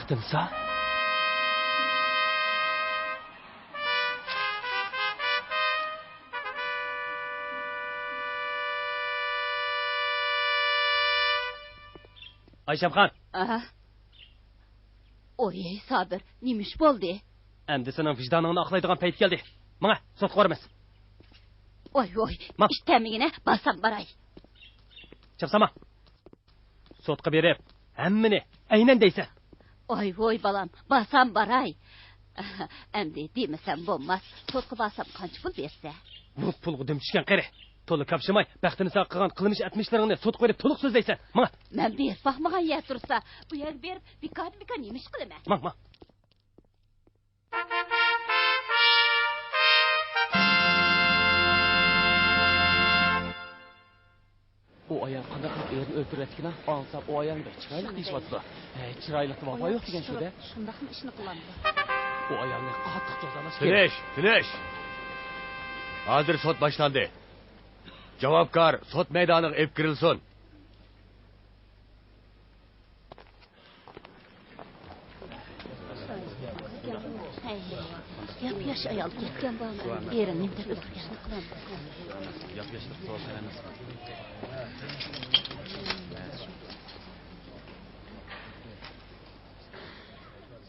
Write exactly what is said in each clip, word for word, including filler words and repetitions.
تىمساھ. ئايشەمخان. ئاھا. ئوي، سابىر، نېمە ئىش بولدى؟ ئەمدى سېنىڭ ۋىجدانىڭنى ئاقلايدىغان پەيت كەلدى. ماڭە، سوتقا بارىمىز. ۋاي، ۋاي، ماڭ. ئىش تەمىگىنە بارسام باراي. چاپساما. سوتقا بېرىپ، ھەممىنى ئەينەن دەيسەن. ۋاي، ۋاي، بالام، بارسام باراي. ئەمدى دېمىسەم بولماس، سوتقا بارسام قانچە پۇل بېرىسەن؟ بۇ پۇلغا دۈم چۈشكەن قېرى. تولا كاپشىماي، بەختىنىسا قىلغان قىلمىش ئەتمىشلىرىڭنى سوتقا بېرىپ تولۇق سۆزلەيسەن. ماڭا. مەن بېرىپ باقمىغان يەر تۇرسا، ئۇ يەرگە بېرىپ بىكاردىن بىكار نېمە ئىش قىلىمەن؟ ماڭ، ماڭ. ئۇ ئايال قانداق قىلىپ ئېرىنى ئۆلتۈرۈۋەتتىكىنا؟ ئاڭلىسام، ئۇ ئايالنى بەك چىرايلىق دېيىشىۋاتىدۇ. ھەي، چىرايلىقتا ۋاپا يوق دېگەن شۇ-دە. شۇنداقمۇ ئىشنى قىلامدۇ؟ ئۇ ئايالنى قاتتىق جازالاش كېرەك. تىنىش، تىنىش! ھازىر سوت باشلاندى. جاۋابكار سوت مەيدانىغا ئېلىپ كىرىلسۇن. ياپياش ئايال كەتكەن بارمۇ؟ ئېرىنى دەپ ئۆلتۈرگەن.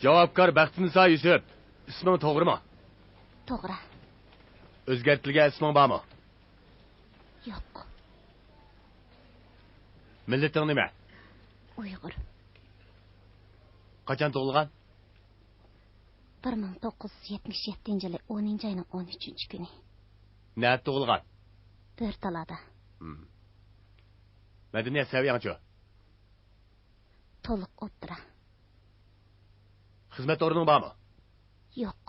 جاۋابكار بەختىنىسا يۈسۈپ. ئىسمىڭ توغرىمۇ؟ توغرا. ئۆزگەرتىلگەن ئىسمىڭ بارمۇ؟ يوق. مىللىتىڭ نېمە؟ ئۇيغۇر. قاچان تۇغۇلغان؟ بىر مىڭ توققۇز يۈز يەتمىش يەتتىنچى يىلى ئونىنچى ئاينىڭ ئون ئۈچىنچى كۈنى. نەدە تۇغۇلغان؟ بۆرتالادا. ھىم. مەدەنىيەت سەۋىيەڭچۇ؟ تولۇق ئوتتۇرا. خىزمەت ئورنۇڭ بارمۇ؟ يوق.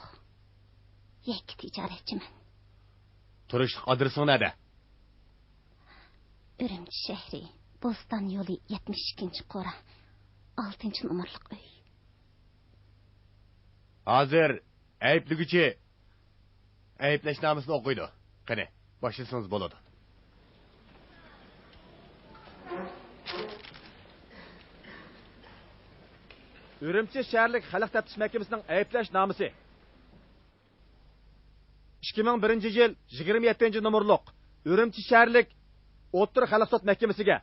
يەككە تىجارەتچىمەن. تۇرۇشلۇق ئادرېسىڭ نەدە؟ ئۈرۈمچى شەھىرى، بوستان يولى، يەتمىش ئىككىنچى قورا، ئالتىنچى نومۇرلۇق ئۆي. ھازىر ئەيىبلىگۈچى ئەيىبلەشنامىسىنى ئوقۇيدۇ. قېنى، باشلىسىڭىز بولىدۇ. ئۈرۈمچى شەھەرلىك خەلق تەپتىش مەھكىمىسىنىڭ ئەيىبلەش نامىسى. ئىككى مىڭ بىرىنچى يىل يىگىرمە يەتتىنچى نومۇرلۇق ئۈرۈمچى شەھەرلىك ئوتتۇرا خەلق سوت مەھكىمىسىگە.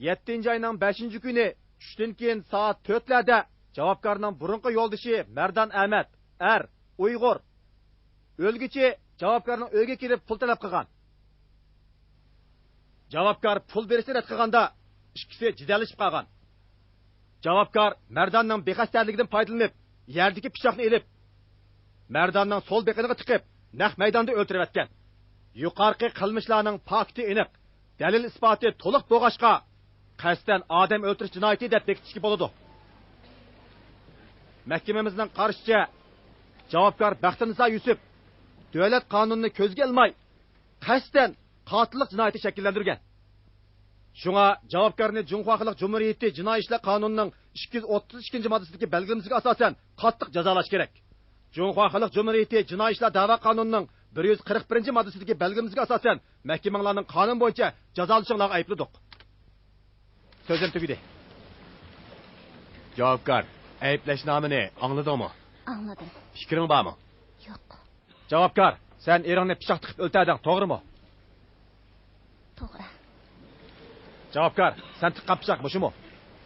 يەتتىنچى ئاينىڭ بەشىنچى كۈنى چۈشتىن كېيىن سائەت تۆتلەردە جاۋابكارنىڭ بۇرۇنقى يولدىشى مەردان ئەمەت، ئەر، ئۇيغۇر، ئۆلگۈچى جاۋابكارنىڭ ئۆيىگە كېلىپ پۇل تەلەپ قىلغان. جاۋابكار پۇل بېرىشنى رەت قىلغاندا، ئىككىسى جېدەللىشىپ قالغان. جاۋابكار مەرداننىڭ بىخەستەلىكىدىن پايدىلىنىپ، يەردىكى پىچاقنى ئېلىپ، مەرداننىڭ سول بېقىنىغا تىقىپ، نەق مەيداندا ئۆلتۈرۈۋەتكەن. يۇقىرىقى قىلمىشلارنىڭ پاكىتى ئېنىق، دەلىل ئىسپاتى تولۇق بولغاچقا، قەستەن ئادەم ئۆلتۈرۈش جىنايىتى دەپ بېكىتىشكە بولىدۇ. مەھكىمىمىزنىڭ قارىشىچە، جاۋابكار بەختىنىسا يۈسۈپ دۆلەت قانۇنىنى كۆزگە ئىلماي، قەستەن قاتىللىق جىنايىتى شەكىللەندۈرگەن. شۇڭا جاۋابكارنى جۇڭخۇا خەلق جۇمھۇرىيىتى جىنايى ئىشلار قانۇنىنىڭ ئىككى يۈز ئوتتۇز ئىككىنچى ماددىسىدىكى بەلگىلىمىسىگە ئاساسەن قاتتىق جازالاش كېرەك. جۇڭخۇا خەلق جۇمھۇرىيىتى جىنايى ئىشلار دەۋا قانۇنىنىڭ بىر يۈز قىرىق بىرىنچى ماددىسىدىكى بەلگىلىمىسىگە ئاساسەن مەھكىمىڭلارنىڭ قانۇن بويىچە جازالىشىڭلارغا ئەيىبلىدۇق. سۆزۈم تۈگىدى. جاۋابكار، ئەيىبلەشنامىنى ئاڭلىدىڭمۇ؟ ئاڭلىدىم. پىكرىڭ بارمۇ؟ يوق. جاۋابكار، سەن ئېرىڭنى پىچاق تىقىپ ئۆلتۈردۈڭ، توغرىمۇ؟ توغرا. جاۋابكار، سەن تىققان پىچاق مۇشۇمۇ؟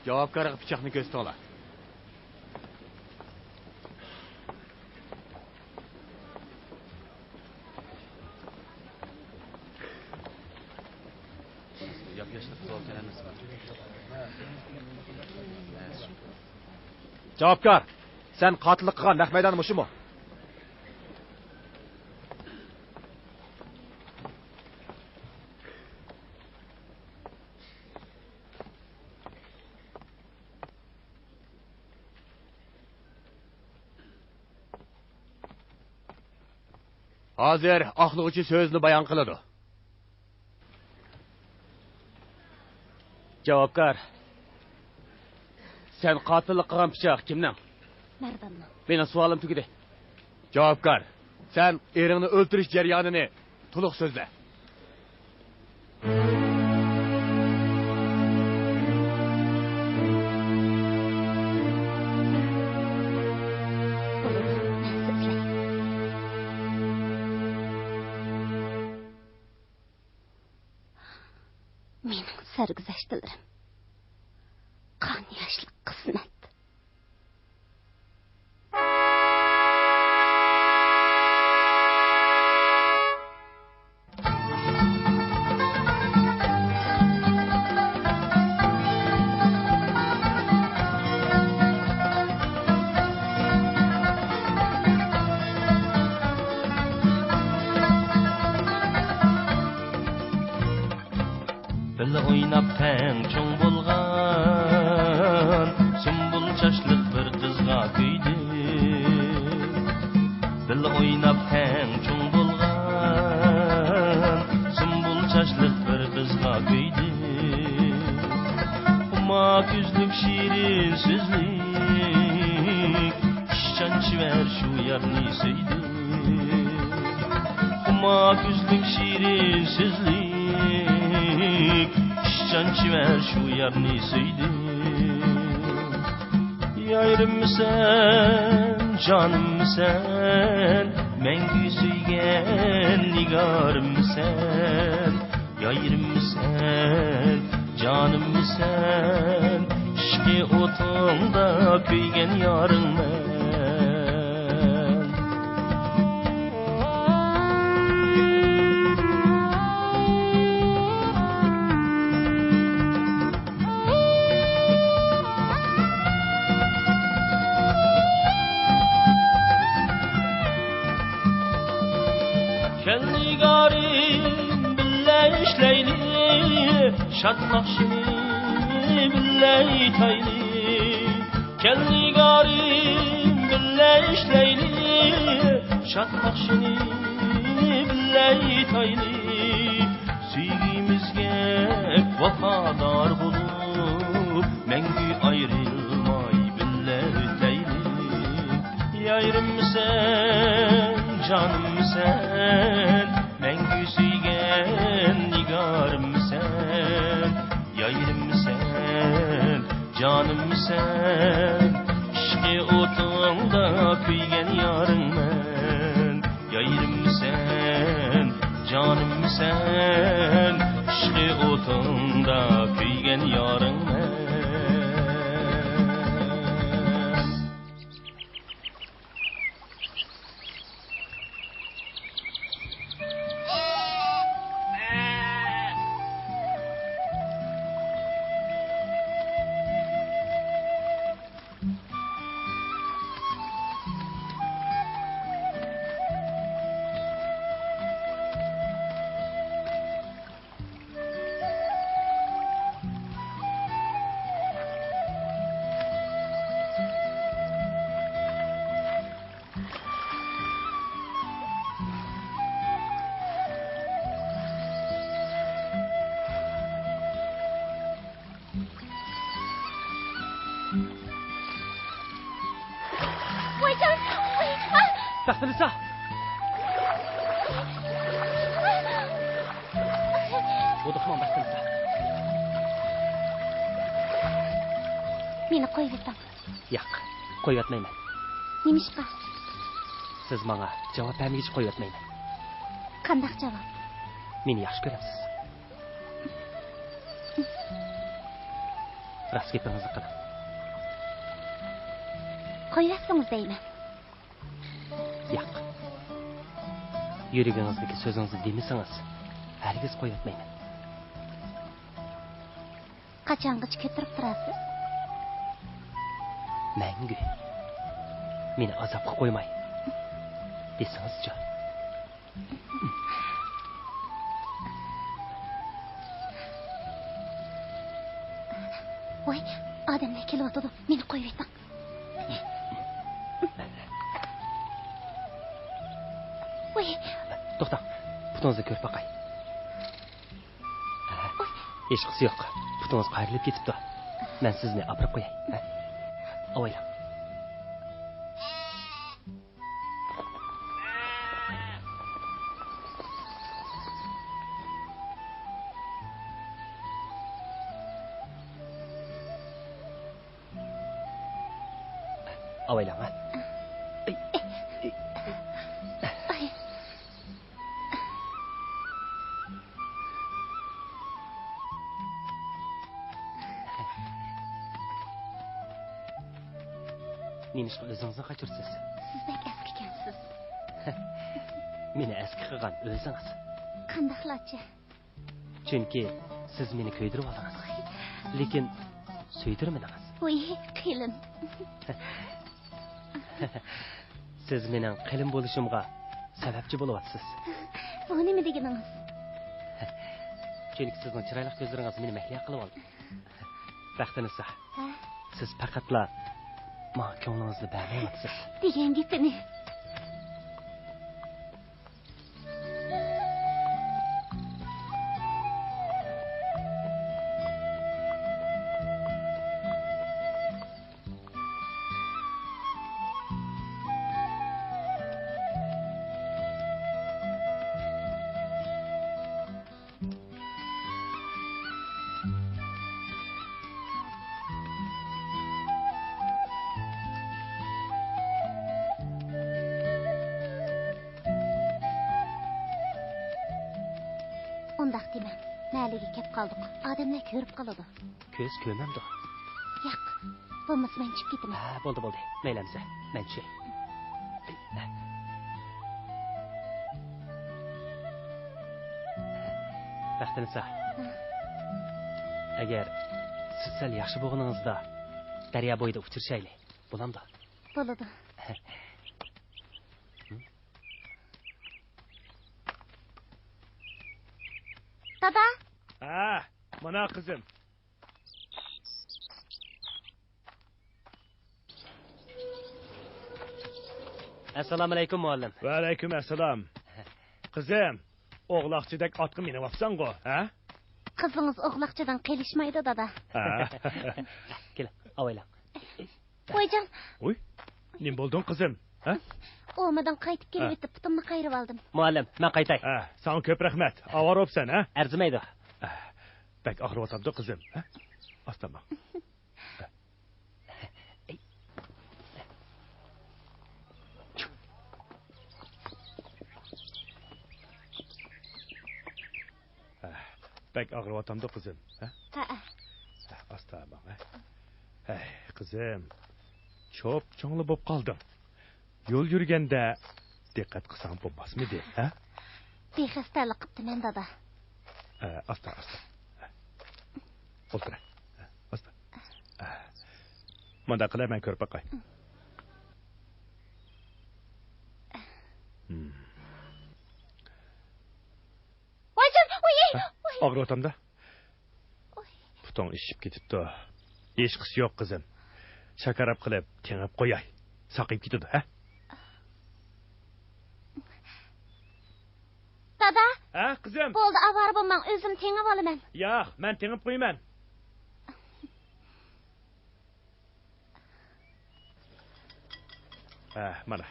جاۋابكارغا پىچاقنى كۆرسىتىڭلار. جاۋابكار، سەن قاتىللىق قىلغان نەق مەيدان مۇشۇمۇ؟ ھازىر ئاقلىغۇچى سۆزىنى بايان قىلىدۇ. جاۋابكار، سەن قاتىللىق قىلغان پىچاق كىمنىڭ؟ مەرداننىڭ. مېنىڭ سوئالىم تۈگىدى. جاۋابكار، سەن ئېرىڭنى ئۆلتۈرۈش جەريانىنى تولۇق سۆزلە. سەرگۈزەشتلىرىم. قان ياشلىق قىسمەت. بىللە ئويناپ تەڭ چوڭ بولغان، سۇمبۇل چاچلىق بىر قىزغا كۆيدۈم. بىللە ئويناپ تەڭ چوڭ بولغان، سۇمبۇل چاچلىق بىر قىزغا كۆيدۈم. خۇما كۆزلۈك، شېرىن سۆزلۈك، ئىشچان چېۋەر شۇ يارنى سۆيدۈم. خۇما كۆزلۈك، شېرىن سۆزلۈك، ئىشچان چېۋەر شۇ يارنى سۆيدۈم. يارىممىسەن، جانىممىسەن، مەڭگۈ سۆيگەن نىگارىممىسەن؟ يارىممىسەن، جانىممىسەن، ئىشقى ئوتۇڭدا كۆيگەن يارىڭمەن. كەل نىگارىم، بىللە ئىشلەيلى، شاد ناخشىنى بىللە ئېيتايلى. كەل نىگارىم، بىللە ئىشلەيلى، شاد ناخشىنى بىللە ئېيتايلى. سۆيگۈمىزگە ۋاپادار بولۇپ، مەڭگۈ ئايرىلماي بىللە ئۆتەيلى. يارىممىسەن، جانىممىسەن، مەڭگۈ سۆيگەن نىگارىممىسەن؟ يارىممىسەن، جانىممىسەن، ئىشقى ئوتۇڭدا كۆيگەن يارىڭمەن. يارىممىسەن، جانىممىسەن، ئىشقى ئوتۇڭدا كۆيگەن يارىڭمەن. ۋايجان! ۋاي! ئا! بەختىنىسا! بۇ دۇخماڭ بەختىنىسا. مېنى قويۇۋېتىڭ. ياق، قويۇۋەتمەيمەن. نېمىشقا؟ سىز ماڭا جاۋاب بەرمىگۈچە قويۇۋەتمەيمەن. قانداق جاۋاب؟ مېنى ياخشى كۆرەمسىز؟ راست گېپىڭىزنى قىلىڭ. قويۇۋەتسىڭىز دەيمەن. ياق. يۈرىكىڭىزدىكى سۆزىڭىزنى دېمىسىڭىز، ھەرگىز قويۇۋەتمەيمەن. قاچانغىچە كۆتۈرۈپ تۇرارسىز؟ مەڭگۈ. مېنى ئازابقا قويماي. دېسىڭىزچۇ؟ ۋاي، ئادەملەر كېلىۋاتىدۇ، مېنى قويۇۋېتىڭ. ۋاي. توختاڭ، پۇتىڭىزنى كۆرۈپ باقاي. ھېچقىسى يوق. پۇتىڭىز قايرىلىپ كېتىپتۇ. مەن سىزنى ئاپىرىپ قوياي. ھە؟ ئاۋايلاڭ. ئاۋايلاڭ، ھە؟ ئاي. ئاي. نېمىشقا ئۆزىڭىزنى قاچۇرىسىز؟ سىز بەك ئەسكىكەنسىز. مېنى ئەسكى قىلغان ئۆزىڭىز. قانداقلارچە؟ چۈنكى سىز مېنى كۆيدۈرۈۋالدىڭىز. لېكىن سۆيدۈرمىدىڭىز. ۋۇي، قېلىن. سىز مېنىڭ قېلىن بولۇشۇمغا سەۋەبچى بولۇۋاتىسىز. بۇ نېمە دېگىنىڭىز؟ چۈنكى سىزنىڭ چىرايلىق كۆزلىرىڭىز مېنى مەھلىيا قىلىۋالدى. بەختىنىسا، ھە؟ سىز پەقەتلا ماڭا كۆڭلىڭىزنى بەرمەيۋاتىسىز. دېگەن گېپىنى. ئۇنداق دېمەڭ، مەھەللىگە كەپ قالدۇق، ئادەملەر كۆرۈپ قالىدۇ. كۆز كۆرمەمدۇ؟ ياق، بولمىسا مەن چۈشۈپ كېتىمەن. ھە، بولدى، بولدى، مەيلى ئەمىسە، مەن چۈشەي. بەختىنىسا، ھە؟ ئەگەر سىز سەل ياخشى بولغىنىڭىزدا دەريا بويىدا ئۇچرىشايلى، بولامدۇ؟ بولىدۇ. دادا! ھە، مانا قىزىم. ئەسسالامۇئەلەيكۇم، مۇئەللىم. ۋەئەلەيكۇم ئەسسالام. قىزىم، ئوغلاقچىدەك ئاتقا مىنىۋاپسەنغۇ، ھە؟ قىزىڭىز ئوغلاقچىدىن قېلىشمايدۇ، دادا. ھە. كېلىڭ، ئاۋايلاڭ. ۋايجان. ۋۇي، نېمە بولدۇڭ قىزىم؟ ھە؟ ئومىدىن قايتىپ ھە. كېلىۋېتىپ پۇتۇمنى قايرىۋالدىم. مۇئەللىم، مەن قايتاي. ھە، ساڭا كۆپ رەھمەت. ئاۋارە بوپسەن، ھە؟ ئەرزىمەيدۇ. ھە، بەك ئاغرىۋاتامدۇ قىزىم، ھە؟ ئاستا ماڭ. ھە، بەك ئاغرىۋاتامدۇ قىزىم، ھە؟ ھەئە. ھە، ئاستا ماڭ، ھە. ھەي، قىزىم، چوپ-چوڭلا بوپ قالدىڭ. يول يۈرگەندە دىققەت قىلساڭ بولماسمىدى، ھە؟ بىخەستەلىك قىپتىمەن، دادا. ھە، ئاستا، ئاستا. ئولتۇر، ھە، ئاستا. ھە. مۇنداق قىلە، مەن كۆرۈپ باقاي. ھىم. ۋايجان، ئۇي، ھە؟ ئۇي. ئاغرىۋاتامدا؟ ئۇي. پۇتۇڭ ئىششىپ كېتىپتۇ. ھېچقىسى يوق، قىزىم. شاكاراپ قىلىپ تېڭىپ قوياي. ساقىيىپ كېتىدۇ، ھە؟ دادا! ھە، قىزىم؟ بولدى، ئاۋارە بولماڭ، ئۆزۈم تېڭىۋالىمەن. ياق، مەن تېڭىپ قويىمەن. ھە، مانا.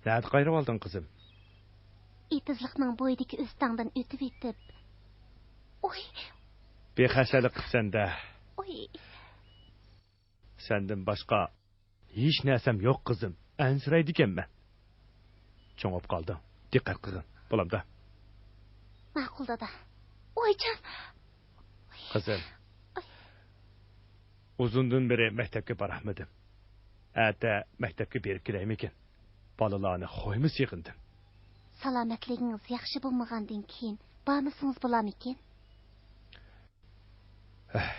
نەدە قايرىۋالدىڭ، قىزىم؟ ئېتىزلىقنىڭ بويىدىكى ئۆستەڭدىن ئۆتۈۋېتىپ. ئۇي! بىخەستەلىك قىپسەن-دە. ئۇي! سەندىن باشقا ھېچ نەرسەم يوق، قىزىم. ئەنسىرەيدىكەنمەن. چوڭ بولۇپ قالدىڭ. دىققەت قىلغىن. بولامدا؟ ماقۇل، دادا. ۋايجان! قىزىم. ئاي. ئۇزۇندىن بېرى مەكتەپكە بارالمىدىم. ئەتە مەكتەپكە بېرىپ كېلەيمىكىن؟ بالىلارنى خويمۇ سېغىندىم. سالامەتلىكىڭىز ياخشى بولمىغاندىن كېيىن بارمىسىڭىز بولارمىكىن؟ ئەھ،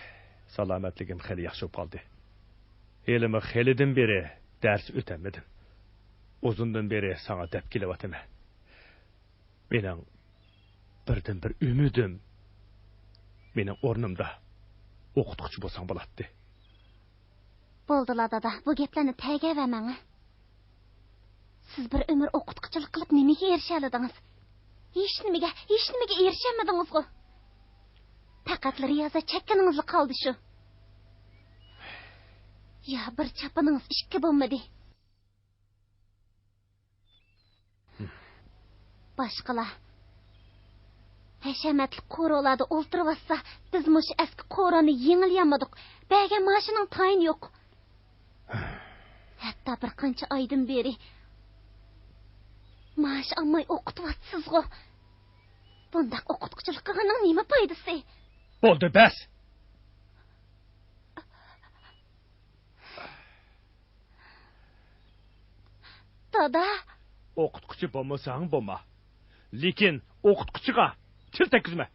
سالامەتلىكىم خېلى ياخشى بولۇپ قالدى. ھېلىمۇ خېلىدىن بېرى دەرس ئۆتەلمىدىم. ئۇزۇندىن بېرى ساڭا دەپ كېلىۋاتىمەن. مېنىڭ بىردىنبىر ئۈمىدىم، مېنىڭ ئورنۇمدا ئوقۇتقۇچى بولساڭ بولاتتى. بولدىلا، دادا، بۇ گەپلەرنى تەگەۋەرمەڭ. سىز بىر ئۆمۈر ئوقۇتقۇچىلىق قىلىپ نېمىگە ئېرىشەلىدىڭىز؟ ھېچنېمىگە، ھېچنېمىگە ئېرىشەلمىدىڭىزغۇ؟ پەقەتلا رىيازەت چەككىنىڭىزلا قالدى شۇ. يا بىر چاپىنىڭىز ئىككى بولمىدى. باشقىلار ھەشەمەتلىك قورۇلاردا ئولتۇرۇۋاتسا، بىز مۇشۇ ئەسكى قورۇنى يېڭىلىيالمىدۇق. بەرگەن مائاشىنىڭ تايىنى يوق. ھەتتا بىر قانچە ئايدىن بېرى مائاش ئالماي ئوقۇتۇۋاتىسىزغۇ. بۇنداق ئوقۇتقۇچىلىق قىلغاننىڭ نېمە پايدىسى؟ بولدى، بەس! دادا! ئوقۇتقۇچى بولمىساڭ بولما. لېكىن ئوقۇتقۇچىغا تىل تەگكۈزمە.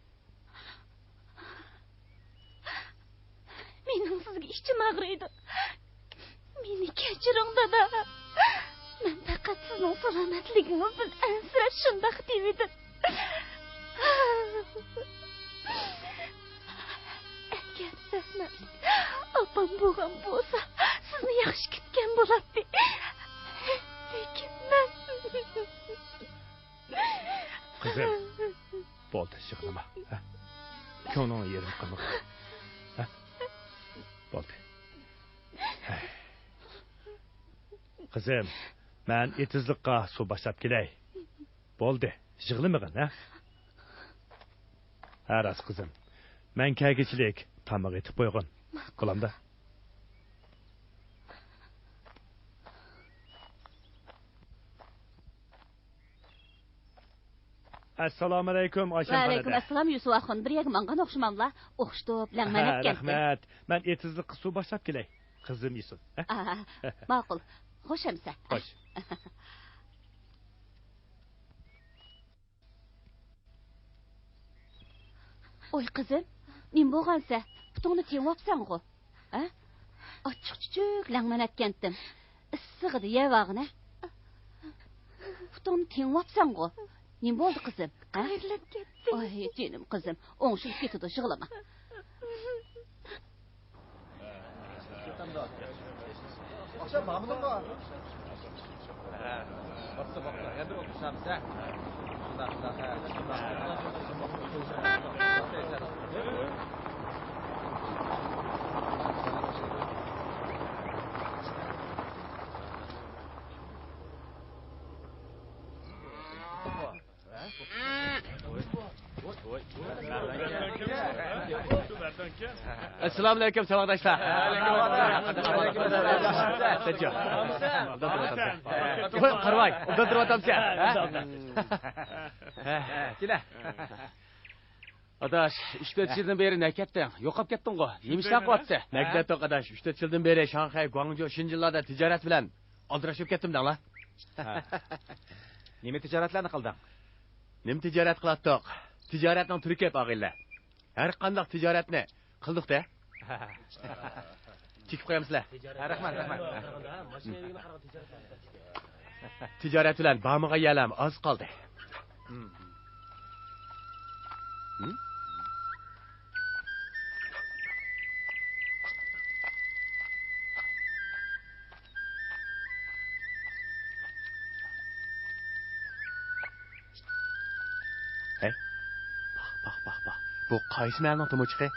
مېنىڭ سىزگە ئىچىم ئاغرىيدۇ. مېنى كەچۈرۈڭ، دادا. مەن پەقەت سىزنىڭ سالامەتلىكىڭىزدىن ئەنسىرەپ شۇنداق دېۋىدىم. ئەگەر رەھمەتلىك ئاپام بولغان بولسا، سىزنى ياخشى كۈتكەن بولاتتى. لېكىن مەن. قىزىم، بولدى، يىغلىما، ھە؟ كۆڭلۈڭنى يېرىم قىلمىغىن، ھە؟ بولدى. قىزىم، مەن ئېتىزلىققا سۇ باشلاپ كېلەي. بولدى، يىغلىمىغىن، ھە؟ ھە، راست، قىزىم. مەن كەلگۈچىلىك تاماق ئېتىپ قويغىن. بولامدا؟ ئەسسالامۇئەلەيكۇم، ئايشەم خانىم. ۋەئەلەيكۇم ئەسسالام، يۈسۈپ ئاخۇن. بىر يەرگە ماڭغان ئوخشىماملا؟ ئوخشىتىپ، لەڭمەن ھە، ئەتكەنتى. رەھمەت. مەن ئېتىزلىققا سۇ باشلاپ كېلەي. قىزىم يېسۇن. ھە؟ ئاھا، ماقۇل. خوش ئەمسە. خوش. ۋوي قىزىم، نېمە بولغانسە؟ پۇتۇڭنى تېڭىۋاپسەنغۇ؟ ھە؟ ئاچچىق چۈچۈك لەڭمەن ئەتكەنتىم. ئىسسىغىدە يەۋالغىنە. پۇتۇڭنى تېڭىۋاپسەنغۇ؟ نېمە بولدى قىزىم؟ ھە؟ قايرىلىپ كەتتى. ئاي جېنىم قىزىم، ئوڭشىلىپ كېتىدۇ، يىغلىما. ئاخشام مامىلىغا. بوپتۇ، بوپتۇ. يەنە بىر ئولتۇرۇشامىز، ھە؟ شۇنداق، شۇنداق، ھە. ئەسسالامۇئەلەيكۇم، ساۋاقداشلار. قاراۋاي، ئوبدان تۇرۇۋاتامسەن؟ كېلە. ئاداش، ئۈچ تۆت يىلدىن بېرى نەگە كەتتىڭ؟ يوقاپ كەتتىڭغۇ؟ نېمە ئىشلار قىلىۋاتىسەن؟ نەگە كەتتىڭ ئاداش؟ ئۈچ تۆت يىلدىن بېرى شاڭخەي، گۇاڭجۇ، شېنجېنلاردا تىجارەت بىلەن ئالدىراش بولۇپ كەتتىم دەڭلا. نېمە تىجارەتلەرنى قىلدىڭ؟ نېمە تىجارەت قىلاتتۇق؟ تىجارەتنىڭ تۈرى كۆپ، ئاغىنىلەر. ھەر قانداق تىجارەتنى قىلدۇق-دە. چېكىپ قويامسىلەر؟ ھە، رەھمەت، رەھمەت. تىجارەت بىلەن بارمىغان يەرلەرمۇ ئاز قالدى. ھەي، باق، باق، باق، باق. بۇ قايسى مەھەللىنىڭ تومۇچىقى؟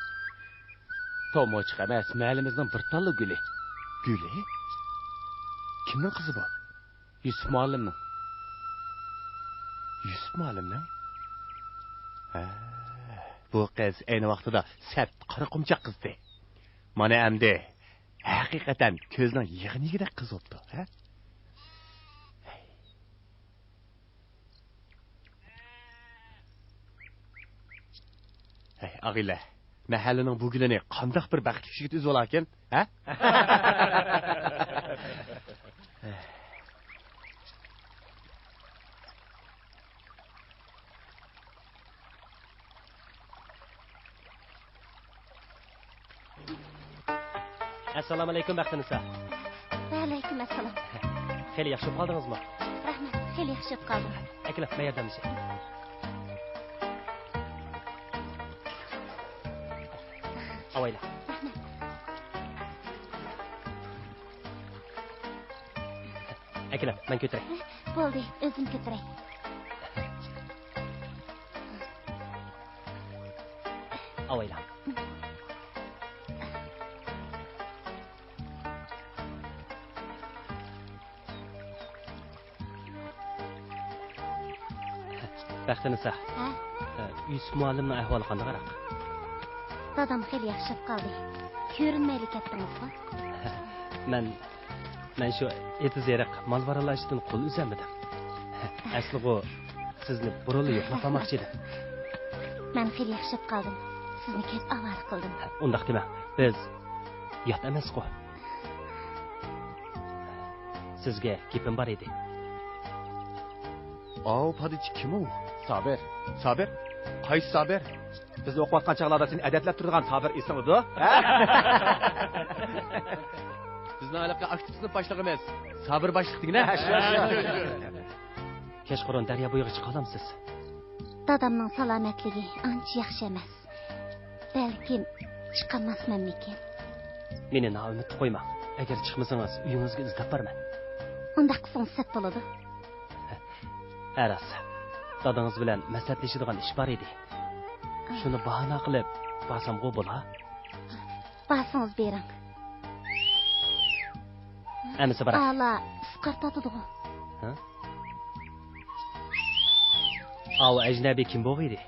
تومۇچىق ئەمەس، مەھەللىمىزنىڭ بىر تاللا گۈلى. گۈلى؟ كىمنىڭ قىزى بۇ؟ يۈسۈپ مۇئەللىمنىڭ. يۈسۈپ مۇئەللىمنىڭ؟ ھە، بۇ قىز ئەينى ۋاقتىدا سەت قارا قۇمچاق قىزدى. مانا ئەمدى ھەقىقەتەن كۆزنىڭ يېغىنى يېگۈدەك قىز بوپتۇ، ھە؟ ھەي، ئاغىلە، مەھەللىنىڭ بۇ گۈلىنى قانداق بىر بەختلىك يىگىت ئۈزۈۋالاركىن، ھە؟ ئەسسالامۇئەلەيكۇم، بەختىنىسا. ۋەئەلەيكۇم ئەسسالام. خېلى ياخشى بولۇپ قالدىڭىزمۇ؟ رەھمەت، خېلى ياخشى بولۇپ قالدىم. ئەكېلىڭ، مەن ياردەملىشەي. ئاۋايلا. رەھمەت. ئەكېلىڭ، مەن كۆتۈرەي. بولدى، ئۆزۈم كۆتۈرەي. ئاۋايلا. بەختىنىسا. ھە؟ يۈسۈپ مۇئەللىمنىڭ ئەھۋالى قانداقراق؟ دادام خېلى ياخشىلىنىپ قالدى. كۆرۈنمەيلا كەتتىڭىزغۇ؟ مەن، مەن شۇ ئېتىز-ئېرىق، مال-ۋارانلار ئىشىدىن قول ئۈزەلمىدىم. ئەسلىغۇ، سىزنى بۇرۇنلا يوقلاپ قالماقچى ئىدىم. مەن خېلى ياخشىلىنىپ قالدىم. سىزنى كۆپ ئاۋارە قىلدىم. ئۇنداق دېمەڭ. بىز يات ئەمەسقۇ. سىزگە گېپىم بار ئىدى. ئاۋۇ پادىچى كىم ئۇ؟ سابىر. سابىر؟ قايسى سابىر؟ بىز ئوقۇۋاتقان چاغلاردا سېنى ئەدەپلەپ تۇرىدىغان سابىر ئېسىڭدىدۇ؟ ھە؟ بىزنىڭ ھېلىقى ئاكتىپ سىنىپ باشلىقىمىز. سابىر باشلىق دېگىنە؟ ھە، شۇ، شۇ. كەچقۇرۇن دەريا بويىغا چىقالامسىز؟ دادامنىڭ سالامەتلىكى ئانچە ياخشى ئەمەس. بەلكىم چىقالماسمەنمىكىن؟ مېنى نائۈمىدتە قويماڭ. ئەگەر چىقمىسىڭىز، ئۆيىڭىزگە ئىزدەپ بارىمەن. ئۇنداق قىلسىڭىز سەت بولىدۇ. ھە راست. دادىڭىز بىلەن مەسلىھەتلىشىدىغان ئىش بار ئىدى. شۇنى باھانە قىلىپ بارسامغۇ بولا؟ بارسىڭىز بېرىڭ. ئەمىسە باراي. ئالا ئىسقارتاتىدىغۇ. ھە؟ ئاۋۇ ئەجنەبىي كىم بولغىيدى؟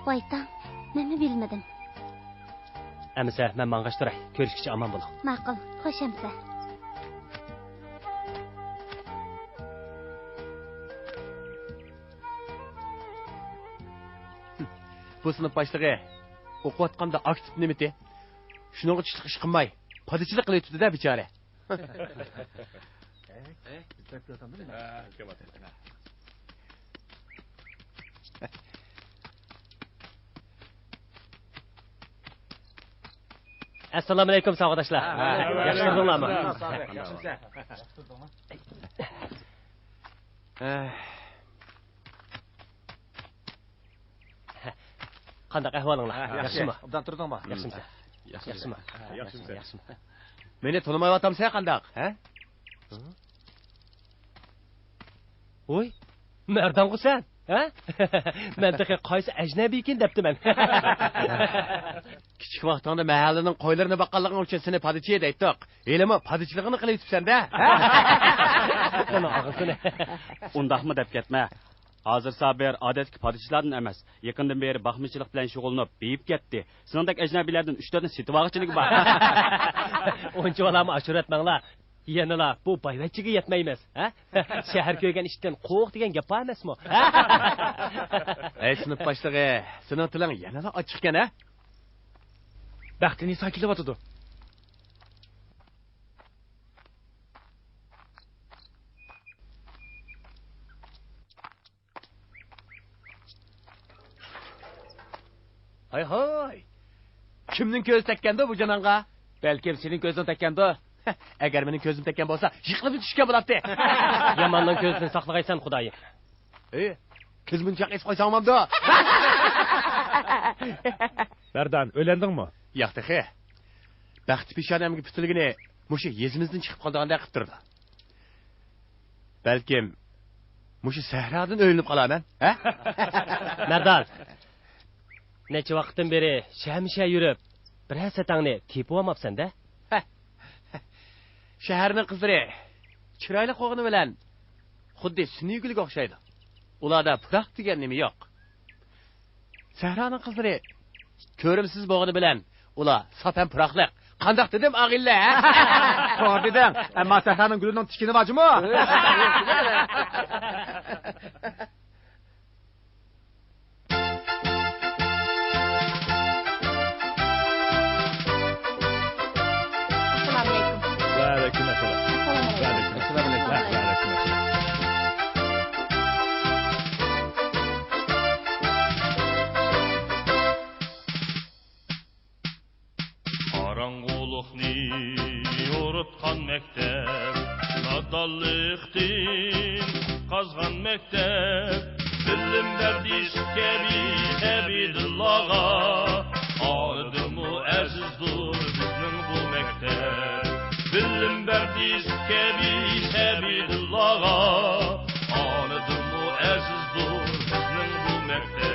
ۋايتاڭ، مەنمۇ بىلمىدىم. ئەمىسە مەن ماڭغاچ تۇراي. كۆرۈشكىچە ئامان بولۇڭ. ماقۇل، خوش ئەمىسە. بۇ سىنىپ باشلىقى ئوقۇۋاتقاندا ئاكتىپ نېمىتى؟ شۇنىڭغا چىشلىق ئىش قىلماي، پادىچىلىق قىلىۋېتىپتۇ-دە، بىچارە. ئەسسالامۇئەلەيكۇم، ساۋاقداشلار. ۋەئەلەيكۇم ئەسسالام. ياخشى تۇردۇڭلارمۇ؟ ياخشىمۇسەن؟ قانداق ئەھۋالىڭلار؟ ھە، ياخشى. ياخشىمۇ؟ ئوبدان تۇردۇڭمۇ؟ ياخشىمۇسەن؟ ياخشىمۇ؟ ياخشىمۇ؟ ياخشىمۇ؟ مېنى تونۇمايۋاتامسەن قانداق، ھە؟ ۋوي، مەردانغۇ سەن، ھە؟ مەن تېخى قايسى ئەجنەبىيكىن دەپتىمەن. كىچىك ۋاقتىڭدا مەھەللىنىڭ قويلىرىنى باققانلىقىڭ ئۈچۈن سېنى پادىچى دەيتتۇق. ھېلىمۇ پادىچىلىقىنى قىلىۋېتىپسەن-دە. ئۇنىڭ ئاغزىنى. ئۇنداقمۇ دەپ كەتمە. ھازىر سابىر ئادەتتىكى پادىچىلاردىن ئەمەس، يېقىندىن بېرى باقمىچىلىق بىلەن شۇغۇللىنىپ، بېيىپ كەتتى. سېنىڭدەك ئەجنەبىيلەردىن ئۈچ-تۆتنى سېتىۋالغۇچىلىكى بار. ئۇنچىۋالامۇ ئاشۇرۇۋەتمەڭلار. يەنىلا بۇ بايۋەچچىگە يەتمەيمىز، ھە؟ شەھەر كۆرگەن ئىتتىن قوۋۇق دېگەن گەپ بار ئەمەسمۇ؟ ھەي، سىنىپ باشلىقى، سېنىڭ تىلىڭ يەنىلا ئاچچىقكەن، ھە؟ بەختى نىسا كېلىۋاتىدۇ. ھاي ھاي! كىمنىڭ كۆزى تەگكەندۇ بۇ جانانغا؟ بەلكىم سېنىڭ كۆزۈڭ تەگكەندۇ؟ ئەگەر مېنىڭ كۆزۈم تەگكەن بولسا، يىقىلىپ چۈشكەن بولاتتى. ياماننىڭ كۆزىدىن ساقلىغايسەن، خۇدايىم. ئى، كۆزۈمنى چاق ئېسىپ قويساڭ بولامدۇ؟ مەردان، ئۆيلەندىڭمۇ؟ ياق تېخى. بەخت پېشانەمگە پۈتۈلگىنى مۇشۇ يېزىمىزدىن چىقىپ قالىدىغاندەك قىلىپ تۇرىدۇ. بەلكىم مۇشۇ سەھرادىن ئۆيلىنىپ قالارمەن، ھە؟ مەردان، نەچچە ۋاقىتتىن بېرى شەمشە يۈرۈپ، بىرەر سەتەڭنى تېپىۋالماپسەن-دە؟ شەھەرنىڭ قىزلىرى چىرايلىق بولغىنى بىلەن خۇددى سۈنئىي گۈلگە ئوخشايدۇ. ئۇلاردا پۇراق دېگەن نېمە يوق. سەھرانىڭ قىزلىرى كۆرۈمسىز بولغىنى بىلەن ئۇلار ساپ ھەم پۇراقلىق. قانداق دېدىم، ئاغىنىلەر، ھە؟ توغرا دېدىڭ. ئەمما سەھرانىڭ گۈلىنىڭ تىكىنى بار جۇمۇ. ئەسسالامۇئەلەيكۇم. ۋەئەلەيكۇم ئەسسالام. ئەسسالامۇئەلەيكۇم. ۋەئەلەيكۇم ئەسسالام. ۋەئەلەيكۇم ئەسسالام. قاراڭغۇلۇقنى يورۇتقان مەكتەپ، نادانلىقتىن قازغان مەكتەپ. بىلىم بەردى سۈت كەبى ئەبىدىللاغا، ئالىدىمۇ ئەزىزدۇر بىزنىڭ بۇ مەكتەپ. بىلىم بەردى سۈت كەبى ئەبىدىللاغا، ئالىدىمۇ ئەزىزدۇر بىزنىڭ بۇ مەكتەپ.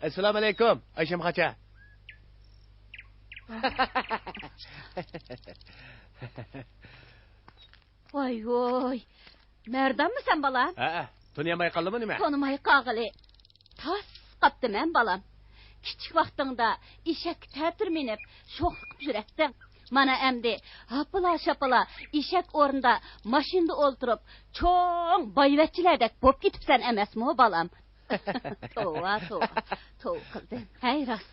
ئەسسالامۇ ئەلەيكۇم، ئايشەم خاچا. ۋاي ۋوي، مەردانمۇ سەن بالام؟ ھەئە، تونۇيالماي قالدىمۇ نېمە؟ تونۇماي قالغىلى تاس قاپتىمەن بالام. كىچىك ۋاقتىڭدا ئېشەككە تەتۈر مىنىپ شوخلۇق قىلىپ يۈرەتتىڭ. مانا ئەمدى ھاپىلا-شاپىلا ئېشەك ئورنىدا ماشىنىدا ئولتۇرۇپ، چوڭ بايۋەچچىلەردەك بوپ كېتىپسەن ئەمەسمۇ بالام؟ توۋا، توۋا، توۋا قىلدىم. ھەي راست.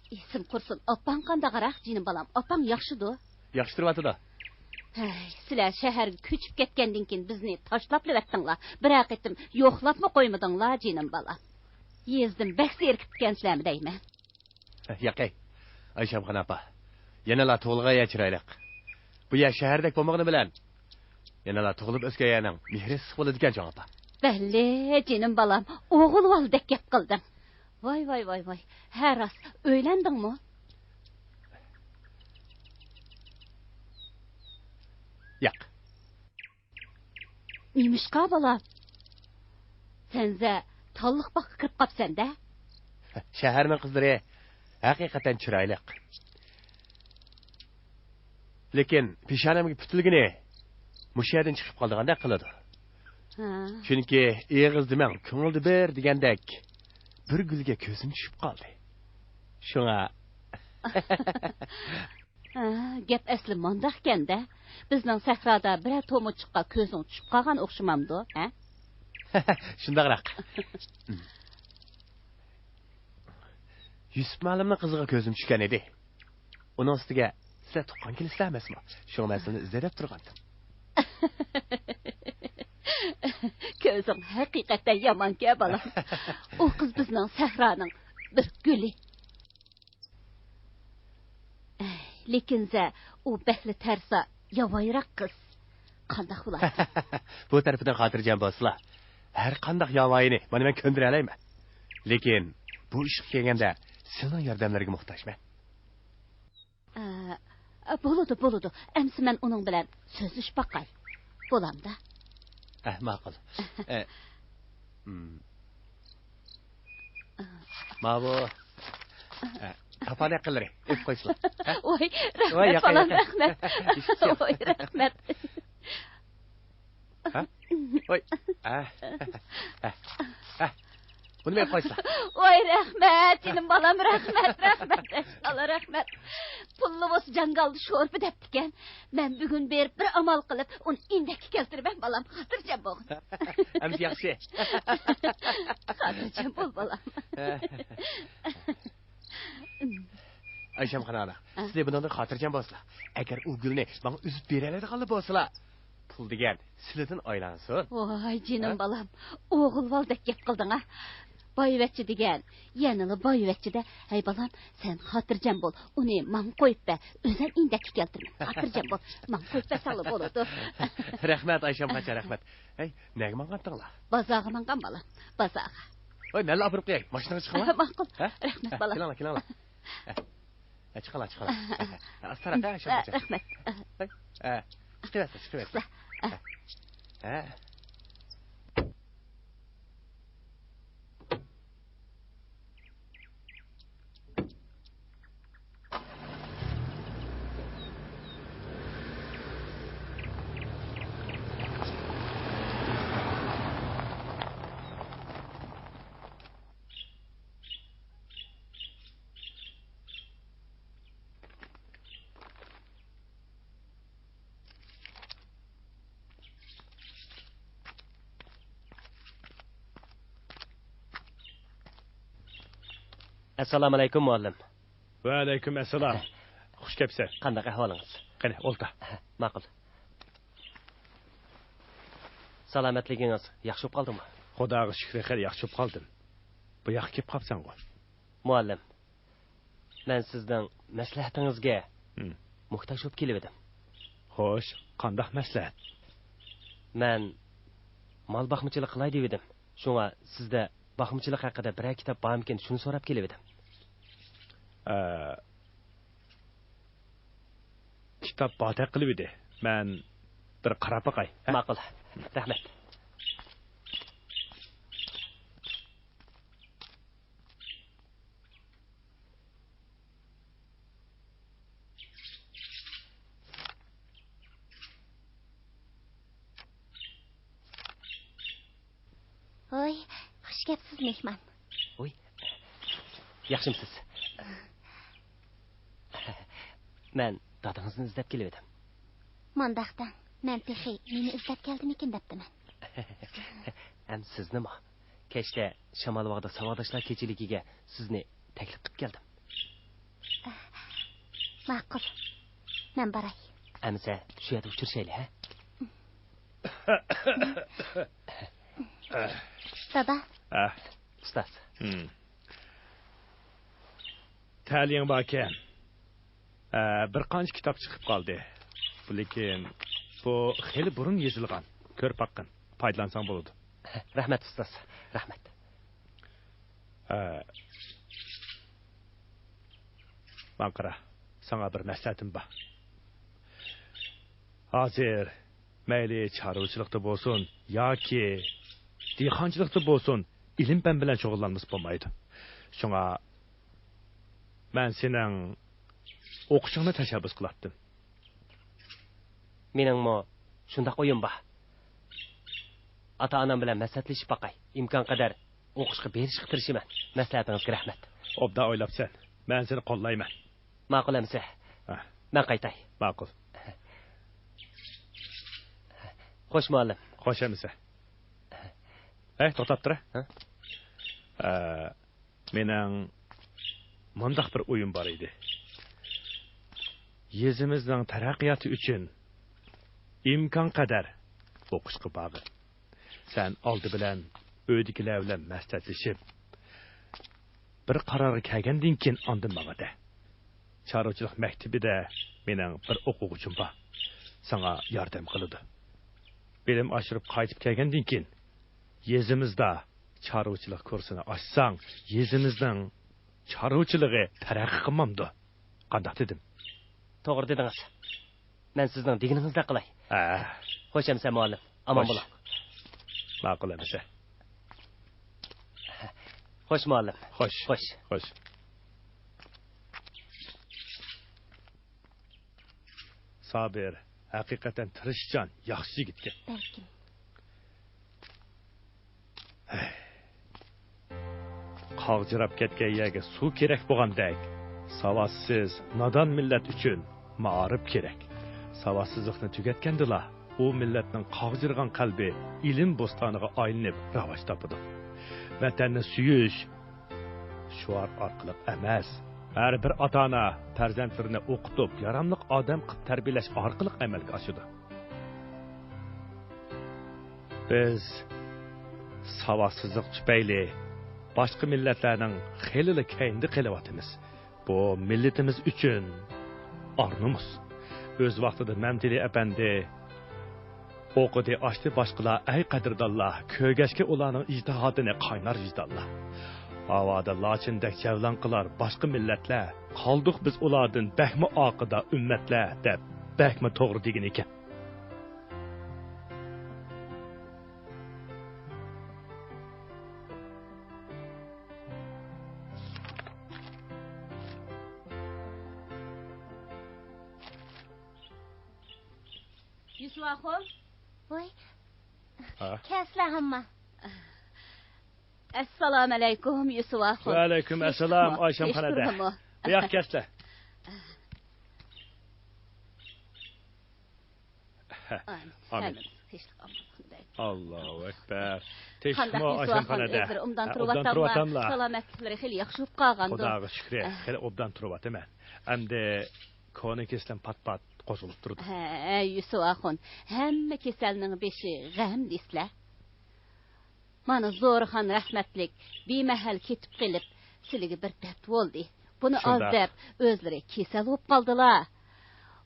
ئېسىم قۇرسۇن، ئاپاڭ قانداقراق جېنىم بالام؟ ئاپاڭ ياخشىدۇ؟ ياخشى تۇرۇۋاتىدۇ. ھەي، سىلەر شەھەرگە كۆچۈپ كەتكەندىن كېيىن بىزنى تاشلاپلىۋەتتىڭلار. بىرەر قېتىم يوقلاپمۇ قويمىدىڭلار جېنىم بالام. يېزىدىن بەك زېرىكىپتىكەنسىلەرمۇ دەيمەن. ياقەي، ئايشەمخان ئاپا، يەنىلا تۇغۇلغان يەر چىرايلىق. بۇ يەر شەھەردەك بولمىغىنى بىلەن، يەنىلا تۇغۇلۇپ ئۆسكەن يەرنىڭ مېھرى ئىسسىق بولىدىكەن چوڭ ئاپا. بەللى، جېنىم بالام، ئوغۇل بالىدەك گەپ قىلدىڭ. ۋاي، ۋاي، ۋاي، ۋاي. ھە راست، ئۆيلەندىڭمۇ؟ ياق. نېمىشقا بالام؟ سەنزە تاللىق باغقا كىرىپ قاپسەن-دە. شەھەرنىڭ قىزلىرى ھەقىقەتەن چىرايلىق. لېكىن پېشانەمگە پۈتۈلگىنى مۇشۇ يەردىن چىقىپ قالىدىغاندەك قىلىدۇ. ھە. چۈنكى ئېغىزدا مىڭ، كۆڭۈلدە بىر دېگەندەك بىر گۈلگە كۆزۈم چۈشۈپ قالدى. شۇڭا. ھە، گەپ ئەسلى مانداقكەن-دە. بىزنىڭ سەھرادا بىرەر تومۇچۇققا كۆزۈڭ چۈشۈپ قالغان ئوخشىمامدۇ، ھە؟ شۇنداقراق. يۈسۈپ مۇئەللىمنىڭ قىزىغا كۆزۈم چۈشكەن ئىدى. ئۇنىڭ ئۈستىگە سىلەر تۇغقان كېلىسىلەر ئەمەسمۇ؟ شۇڭا مەن سىلىنى ئىزدەپ تۇرغانتىم. كۆزۈڭ ھەقىقەتەن يامانكەن، بالام. ئۇ قىز بىزنىڭ سەھرانىڭ بىر گۈلى. ئەي، لېكىنزە ئۇ بەكلا تەرسا، ياۋايراق قىز. قانداق بولاتتى؟ بۇ تەرىپىدىن خاتىرجەم بولسىلا، ھەر قانداق ياۋايىنى مانا مەن كۆندۈرەلەيمەن. لېكىن بۇ ئىشقا كەلگەندە سېنىڭ ياردەملىرىگە موھتاجمەن. ئە، بولىدۇ، بولىدۇ. ئەمسە مەن ئۇنىڭ بىلەن سۆزلىشىپ باقاي. بولامدا؟ ئە، ماقۇل. ئە، مم. ماۋۇ. ئە، كاپالەت قىلىرى. ئېلىپ قويسىلا. ھە؟ ۋاي، ۋاي، رەھمەت ياقا، بالام، ياقا. رەھمەت. ھېچ كىم يوق. ۋاي، رەھمەت. ھە؟ ۋاي. ئە. ئە. ئە. بۇنى مېنى قويسا. ۋاي، رەھمەت، جېنىم بالام، رەھمەت، رەھمەت، ماشائاللا، رەھمەت. پۇللا بولسا جاڭگالدا شورپا دەپتىكەن. مەن بۈگۈن بېرىپ بىر ئامال قىلىپ، ئۇنى ئىندەككە كەلتۈرىمەن، بالام، خاتىرجەم بولغىن. ئەمدى ياخشى. خاتىرجەم بول، بالام. ئايشەمخان ئانا، ھە؟ سىلى بۇنىڭدىن خاتىرجەم بولسىلا. ئەگەر ئۇ گۈلنى ماڭا ئۈزۈپ بېرەلەيدىغانلا بولسىلا، پۇل دېگەن سىلىدىن ئايلانسۇن. ۋاي، جېنىم ھە؟ بالام، ئوغۇل بالىدەك گەپ قىلدىڭ ھە. بايۋەچچە دېگەن يەنىلا بايۋەچچە-دە. ھەي، بالام، سەن خاتىرجەم بول، ئۇنى ماڭا قويۇپ بەر، ئۆزۈم ئىندەككە كەلتۈرىمەن. خاتىرجەم بول، ماڭا قويۇپ بەرسەڭلا بولىدۇ. رەھمەت، ئايشەمخانچە، رەھمەت. ھەي، نەگە ماڭغانتىڭلار؟ بازارغا ماڭغان، بالام، بازارغا. ۋاي، مەنلا ئاپىرىپ قوياي، ماشىنىغا چىقىڭلار. ماقۇل. ھە؟ رەھمەت، ھە، بالام. كېلىڭلار، كېلىڭلار. ھە، ھە، چىقىڭلار، چىقىڭلار. ھە، ھە، ئاستىراق، ھە، ھە، ئاشۇ رەھمەت. ھە، ھە، چىقىۋەرسىلەر، چىقىۋەرسىلەر. ھە. ھە. ئەسسالامۇئەلەيكۇم، مۇئەللىم. ۋەئەلەيكۇم ئەسسالام. خۇش كەپسەن. قانداق ئەھۋالىڭىز؟ قېنى، ئولتۇر. ماقۇل. سالامەتلىكىڭىز ياخشى بولۇپ قالدىمۇ؟ خۇداغا شۈكرى، خېلى ياخشى بولۇپ قالدىم. بۇ ياققا كېلىپ قاپسەنغۇ؟ مۇئەللىم، مەن سىزنىڭ مەسلىھەتىڭىزگە ھىم. موھتاج بولۇپ كېلىۋىدىم. خوش، قانداق مەسلىھەت؟ مەن مال باقمىچىلىق قىلاي دېۋىدىم. شۇڭا سىزدە باقمىچىلىق ھەققىدە بىرەر كىتاب بارمىكىن، شۇنى سوراپ كېلىۋىدىم. ئە، كىتاب باردەك قىلىۋىدى. مەن بىر قاراپ باقاي، ھە؟ ماقۇل. رەھمەت. ھوي، خۇش كەپسىز، مېھمان. ھوي، ياخشىمسىز؟ مەن دادىڭىزنى ئىزدەپ كېلىۋىدىم. مانداق دەڭ، مەن تېخى نېمە ئىزدەپ كەلدىمىكىن دەپتىمەن. ھەم سىزنىمۇ؟ كەچتە شامالباغدا ساۋاقداشلار كېچىلىكىگە سىزنى تەكلىپ قىلىپ كەلدىم. ماقۇل. مەن باراي. ئەمىسە، شۇ يەردە ئۇچرىشايلى، ھە؟ دادا. ھە. ئۇستاز. ھىم. تەلىيىڭ باركەن. ھە، بىر قانچە كىتاب چىقىپ قالدى. لېكىن بۇ خېلى بۇرۇن يېزىلغان. كۆرۈپ باققىن. پايدىلانساڭ بولىدۇ. رەھمەت، ئۇستاز. رەھمەت. ھە. ماڭا قارا، ساڭا بىر مەسلىھەتىم بار. ھازىر مەيلى چارۋىچىلىقتا بولسۇن ياكى دېھقانچىلىقتا بولسۇن، ئىلىم-پەن بىلەن شۇغۇللانمىسا بولمايدۇ. شۇڭا مەن سېنىڭ ئوقۇشۇڭنى تەشەببۇس قىلاتتىم. مېنىڭمۇ شۇنداق ئويۇم بار. ئاتا-ئانام بىلەن مەسلىھەتلىشىپ باقاي. ئىمكانقەدەر ئوقۇشقا بېرىشقا تىرىشىمەن. مەسلىھەتىڭىزگە رەھمەت. ئوبدان ئويلاپسەن. مەن سېنى قوللايمەن. ماقۇل ئەمىسە. ھە. مەن قايتاي. ماقۇل. خوش مۇئەللىم. خوش ئەمىسە. ھەي، توختاپ تۇر. ھە؟ ھە. مېنىڭ مۇنداق بىر ئويۇم بار ئىدى. يېزىمىزنىڭ تەرەققىياتى ئۈچۈن ئىمكانقەدەر ئوقۇشقا بارغىن. سەن ئالدى بىلەن ئۆيدىكىلەر بىلەن مەسلىھەتلىشىپ، بىر قارارغا كەلگەندىن كېيىن ئاندىن ماڭا دە. چارۋىچىلىق مەكتىپىدە مېنىڭ بىر ئوقۇغۇچىم بار. ساڭا ياردەم قىلىدۇ. بىلىم ئاشۇرۇپ قايتىپ كەلگەندىن كېيىن، يېزىمىزدا چارۋىچىلىق كۇرسىنى ئاچساڭ، يېزىمىزنىڭ چارۋىچىلىقى تەرەققىي قىلمامدۇ؟ قانداق دېدىم؟ توغرا دېدىڭىز. مەن سىزنىڭ دېگىنىڭىزدەك قىلاي. ھە. خوش ئەمىسە مۇئەللىم. ئامان بولۇڭ. ماقۇل ئەمىسە. خوش مۇئەللىم. خوش. خوش. خوش. سابىر ھەقىقەتەن تىرىشچان، ياخشى يىگىتكەن. بەلكىم. قاغجىراپ كەتكەن يەرگە سۇ كېرەك بولغاندەك، ساۋاتسىز، نادان مىللەت ئۈچۈن مائارىپ كېرەك. ساۋاتسىزلىقنى تۈگەتكەندىلا، ئۇ مىللەتنىڭ قاغجىرىغان قەلبى ئىلىم بوستانىغا ئايلىنىپ راۋاج تاپىدۇ. ۋەتەننى سۆيۈش شوئار ئارقىلىق ئەمەس، ھەر بىر ئاتا-ئانا پەرزەنتلىرىنى ئوقۇتۇپ، ياراملىق ئادەم قىلىپ تەربىيەلەش ئارقىلىق ئەمەلگە ئاشىدۇ. بىز ساۋاتسىزلىق تۈپەيلى باشقا مىللەتلەرنىڭ خېلىلا كەينىدە قېلىۋاتىمىز. بۇ مىللىتىمىز ئۈچۈن ئار-نومۇس. ئۆز ۋاقتىدا مەمتىلى ئەپەندى ئوقۇدى، ئاشتى باشقىلار، ئەي قەدىردانلار، كۆرگەچكە ئۇلارنىڭ ئىجتىھادىنى قاينار ۋىجدانلار. ھاۋادا لاچىندەك جەۋلان قىلار باشقا مىللەتلەر، قالدۇق بىز ئۇلاردىن بەكمۇ ئارقىدا ئۈممەتلەر، دەپ بەكمۇ توغرا دېگىنىكەن. يۈسۈپ ئاخۇن. ۋاي. ھە؟ كەلسىلە ھەممە. ئەسسالامۇئەلەيكۇم، يۈسۈپ ئاخۇن. ۋەئەلەيكۇم ئەسسالام، ئايشەم خانەدە. بۇياق كەلسىلە. ئامىن. ئاللاھۇ ئەكبەر. تىنچلىقمۇ ئايشەم خانەدە؟ ئۆزلىرى ئوبدان تۇرۇۋاتاملا؟ سالامەتلىكلىرى خېلى ياخشى بولۇپ قالغانمۇ؟ خۇداغا شۈكرى، خېلى ئوبدان تۇرۇۋاتىمەن. ئەمدى كونا كېسىلىم پات-پات قوزغىلىپ تۇرىدۇ. ھە، يۈسۈپ ئاخۇن، ھەممە كېسەلنىڭ بېشى غەم دېسىلە. مانا زورىخان رەھمەتلىك بىمەھەل كېتىپ قېلىپ، سىلىگە بىر دەرد بولدى. بۇنى ئاز دەپ، ئۆزلىرى كېسەل بولۇپ قالدىلا.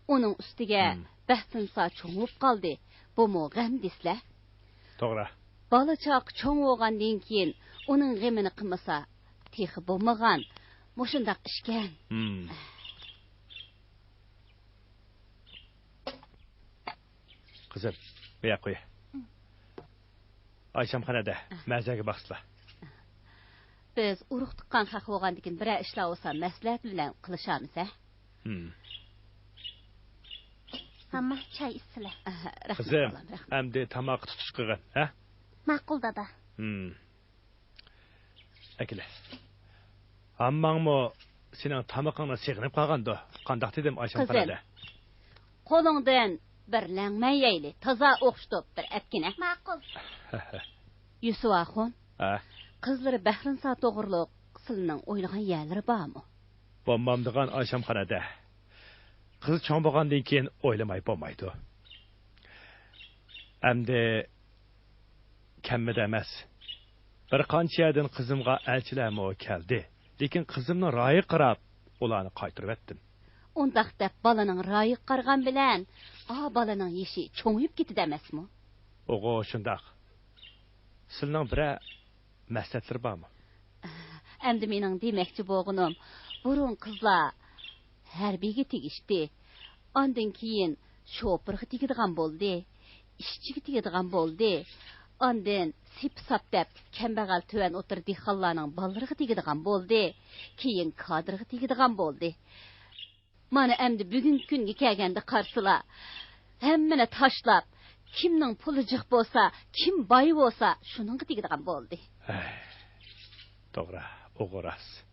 ئۇنىڭ ئۈستىگە بەختىنسا چوڭىيىپ قالدى. بۇمۇ غەم دېسىلە. توغرا. بالا-چاقا چوڭ بولغاندىن كېيىن ئۇنىڭ غېمىنى قىلمىسا تېخى بولمىغان. مۇشۇنداق ئىشكەن. ھىم. قىزىم، بۇ ياققا قوي. ئايشەم خانەدە، مەزەگە باقسىلا. بىز ئۇرۇق تۇغقان خەق بولغاندىكىن بىرەر ئىشلار بولسا مەسلىھەت بىلەن قىلىشارمىز، ھە؟ ھىم. ماما، چاي ئىچسىلە. ئاھا، رەھمەت، قىزىم، بالام، رەھمەت. ئەمدى تاماققا تۇتۇش قىلغىن، ھە؟ ماقۇل، دادا. ھىم. ئەكېلە. ھامماڭمۇ سېنىڭ تامىقىڭنى سېغىنىپ قالغاندۇ. قانداق دېدىم، ئايشەم قىزىم، قارادە؟ قولۇڭدىن بىر لەڭمەن يەيلى، تازا ئوخشىتىپ بىر ئەتكىنە. ماقۇل. يۈسۈپ ئاخۇن، ھە؟ قىزلىرى بەھرىنىسا توغرۇلۇق سىلىنىڭ ئويلىغان يەرلىرى بارمۇ؟ بولمامدىغان ئايشەم قارادە. قىز چوڭ بولغاندىن كېيىن ئويلىماي بولمايدۇ. ئەمدى كەممىدى ئەمەس. بىر قانچە يەردىن قىزىمغا ئەلچىلەرمۇ كەلدى. لېكىن قىزىمنىڭ رايىغا قاراپ، ئۇلارنى قايتۇرۇۋەتتىم. ئۇنداق دەپ بالىنىڭ رايىغا قارىغان بىلەن، ئا، بالىنىڭ يېشى چوڭىيىپ كېتىدۇ ئەمەسمۇ؟ ئوغۇ، شۇنداق. سىلىنىڭ بىرەر مەسلىھەتلىرى بارمۇ؟ ئەمدى مېنىڭ دېمەكچى بولغىنىم، بۇرۇن قىزلار ھەربىيگە تېگىشتى. ئاندىن كېيىن شوپۇرغا تېگىدىغان بولدى، ئىشچىگە تېگىدىغان بولدى. ئاندىن سېپى ساپ دەپ كەمبەغەل تۆۋەن ئوتتۇرا دېھقانلارنىڭ بالىلىرىغا تېگىدىغان بولدى، كېيىن كادىرغا تېگىدىغان بولدى. مانا ئەمدى بۈگۈنكى كۈنگە كەلگەندە قارىسىلا، ھەممىنى تاشلاپ، كىمنىڭ پۇلى جىق بولسا، كىم باي بولسا، شۇنىڭغا تېگىدىغان بولدى. ھەي، توغرا، ئۇغۇ راست.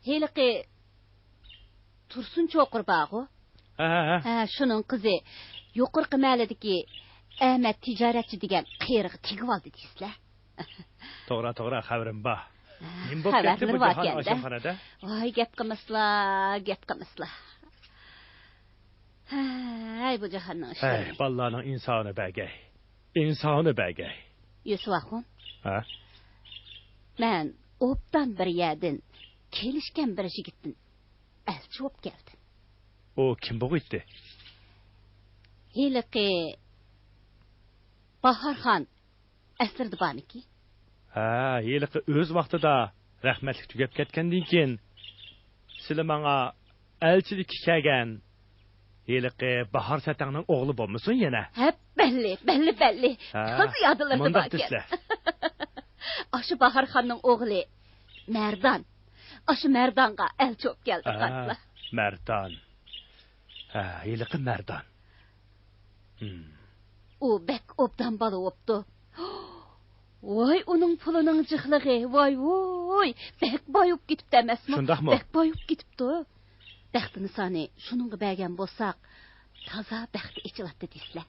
ھېلىقى تۇرسۇن چوقۇر بارغۇ؟ ھە، ھە، ھە. ھە، شۇنىڭ قىزى يۇقىرىقى مەھەللىدىكى ئەمەت تىجارەتچى دېگەن قېرىغا تېگىۋالدى دەيسىلە. توغرا، توغرا، خەۋىرىم بار. نېمە بوپ كەتتى بۇ جاھان ئاشەمخانىدا؟ ۋاي، گەپ قىلمىسىلا، گەپ قىلمىسىلا. ھەي، بۇ جاھاننىڭ ئىشلىرى. ھەي، بالىلارنىڭ ئىنسانى بەگەي. ئىنسانى بەگەي. يۈسۈپ ئاخۇن. ھە؟ مەن ئوبدان بىر يەردىن كېلىشكەن بىر يىگىتتىن ئەلچى بوپ كەلدىم. ئۇ كىم بوغۇيتتى؟ ھېلىقى باھارخان ئەسلىرىدە بارمىكى؟ ھە، ھېلىقى ئۆز ۋاقتىدا رەھمەتلىك تۈگەپ كەتكەندىن كېيىن، سىلى ماڭا ئەلچىلىككە كەلگەن ھېلىقى باھار سەتەڭنىڭ ئوغلى بولمىسۇن يەنە؟ ھە، بەللى، بەللى، بەللى. ھە، تازا يادلىرىدا مۇنداق باركەن. دېسىلە. ئاشۇ باھارخاننىڭ ئوغلى مەردان. ئاشۇ مەردانغا ئەلچى بوپ كەلدى، ھە، قارىسىلا. مەردان. ھە، ھېلىقى مەردان. ھىم. ئۇ بەك ئوبدان بالا بوپتۇ. ۋاي، ئۇنىڭ پۇلىنىڭ جىقلىقى، ۋاي، ۋۇي، بەك باي بوپ كېتىپتۇ ئەمەسمۇ؟ شۇنداقمۇ؟ بەك باي بوپ كېتىپتۇ. بەخت نىسانى شۇنىڭغا بەرگەن بولساق، تازا بەختى ئېچىلاتتى دېسىلە.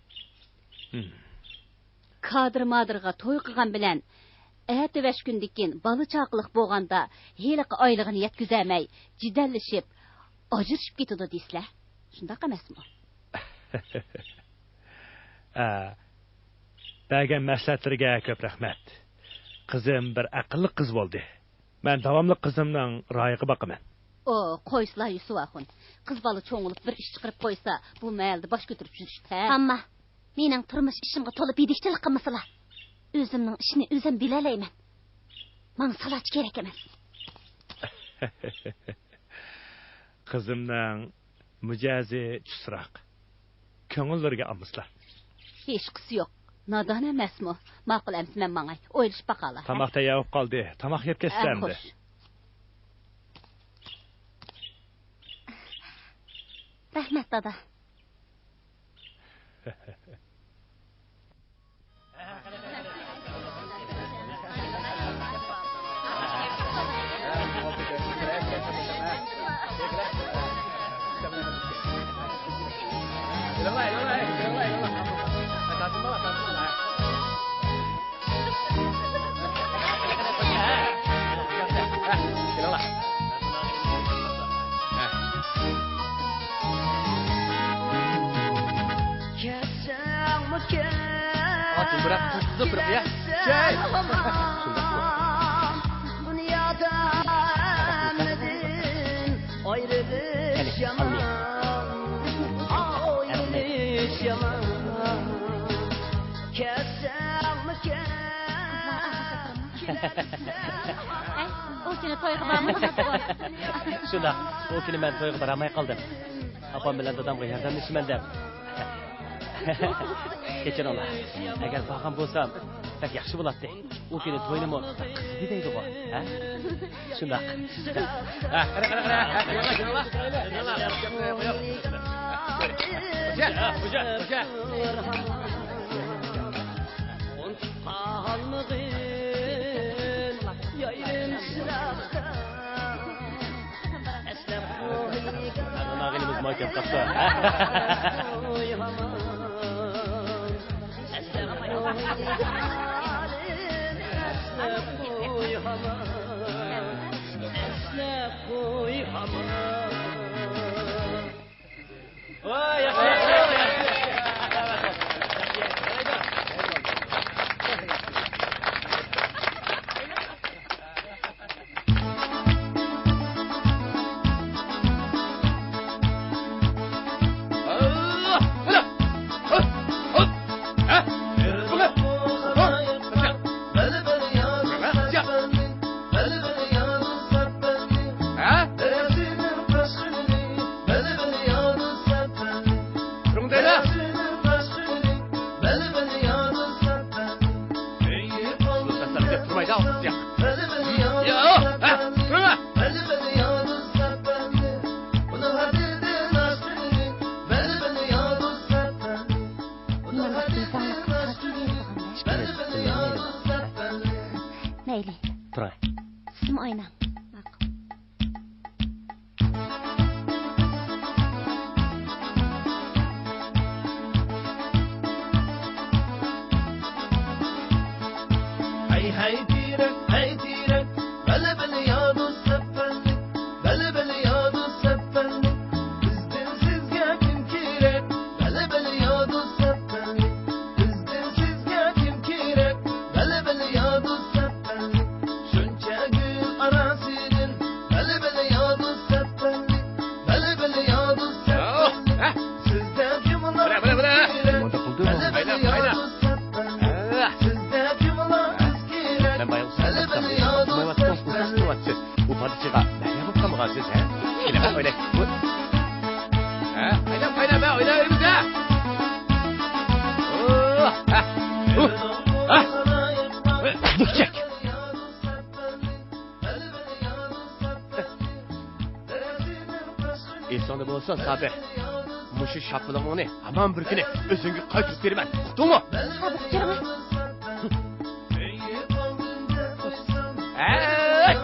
ھىم. كادىر مادىرغا توي قىلغان بىلەن، ئەتىۋەش كۈندىكىن بالا چاقىلىق بولغاندا، ھېلىقى ئايلىقىنى يەتكۈزەلمەي، جېدەللىشىپ، ئاجرىشىپ كېتىدۇ دېسىلە. شۇنداق ئەمەسمۇ؟ ھە، بەرگەن مەسلىھەتلىرىگە كۆپ رەھمەت. قىزىم بىر ئەقىللىق قىز بولدى. مەن داۋاملىق قىزىمنىڭ رايىغا باقىمەن. ئو، قويسىلا، يۈسۈپ ئاخۇن. قىز بالا چوڭىيىپ بىر ئىش چىقىرىپ قويسا، بۇ مەھەللىدە باش كۆتۈرۈپ يۈرۈش تەس. ئامما، مېنىڭ تۇرمۇش ئىشىمغا تولا بېدىكچىلىك قىلمىسىلا. ئۆزۈمنىڭ ئىشىنى ئۆزۈم بىلەلەيمەن. ماڭا سالاچى كېرەك ئەمەس. قىزىمنىڭ مىجەزى چۇسراق. كۆڭۈللىرىگە ئالمىسىلا. ھېچقىسى يوق. نادان ئەمەسمۇ؟ ماقۇل، ئەمسە مەن ماڭاي. ئويلىشىپ باقالا، ھە؟ تاماق تەييار بولۇپ قالدى. تاماق يەپ كەتسە ئەمدى. خوش. رەھمەت، دادا. كەلسەڭمۇ كەل، ئا، دۇمبىراق تۇتۇپ تۇرۇپ، يا. كەلسەڭ كەل. شۇنداق. دۇنيادا ھەممىدىن ئايرىلىش يامان، ئايرىلىش يامان. كەلسەڭمۇ كەل. ئەي، ئۇ كۈنى تويغا بارمىدىڭىزغۇ؟ شۇنداق، ئۇ كۈنى مەن تويغا بارالماي قالدىم. ئاپام بىلەن دادامغا ياردەملىشىمەن دەپ. كەچۈرۈڭلار. ئەگەر بارغان بولسام، بەك ياخشى بولاتتى. ئۇ كۈنى توينىمۇ قىزىدى دەيدىغۇ، ھە؟ شۇنداق. ھە، قارا، قارا، قارا، ھە، قارا، قارا. خوجا، خوجا، خوجا. ئاغىنىمىز ماكان قاپتا. مەيلى. تۇرۇڭ. سىزمۇ ئويناڭ. ماقۇل. ھەي، ھەي، تىرەك، ھەي، تىرەك، بەلبەل يا دوست سەپەرلىك، بەلبەل يا دوست سەپەرلىك، بىزدىن سىزگە كىم كېرەك، بەلبەل يا دوست سەپەرلىك، بىزدىن سىزگە كىم كېرەك، بەلبەل يا دوست سەپەرلىك، شۇنچە گۈل ئاراسىدىن، بەلبەل يا دوست سەپەرلىك، بەلبەل يا دوست سەپەرلىك، سىزدە كىملار بىلە، بىلە، بىلە. كېرەك، بەلبەل يا دوست سەپەرلىك، سىزدە كىملار قىز كېرەك، بەلبەل يا دوست سەپەرلىك. ئۇ پادىچىغا مەھلىيا بولۇپ قالمىغانسىز، ھە؟ كېلە، ئويناي. ھە؟ ئايلاپ، ئايلاپ، ھە، ئوينايمىز، ھە؟ ئوھ، ھە. ئوھ، ھە. دوكچەك. ئېسىڭدە بولسا، سابىر، مۇشۇ شاپىلىڭنى ھامان بىر كۈنى ئۆزۈڭگە قايتۇرۇپ بېرىمەن. ئۇقتۇڭمۇ؟ سابىر، تۇرۇڭ. ھەي!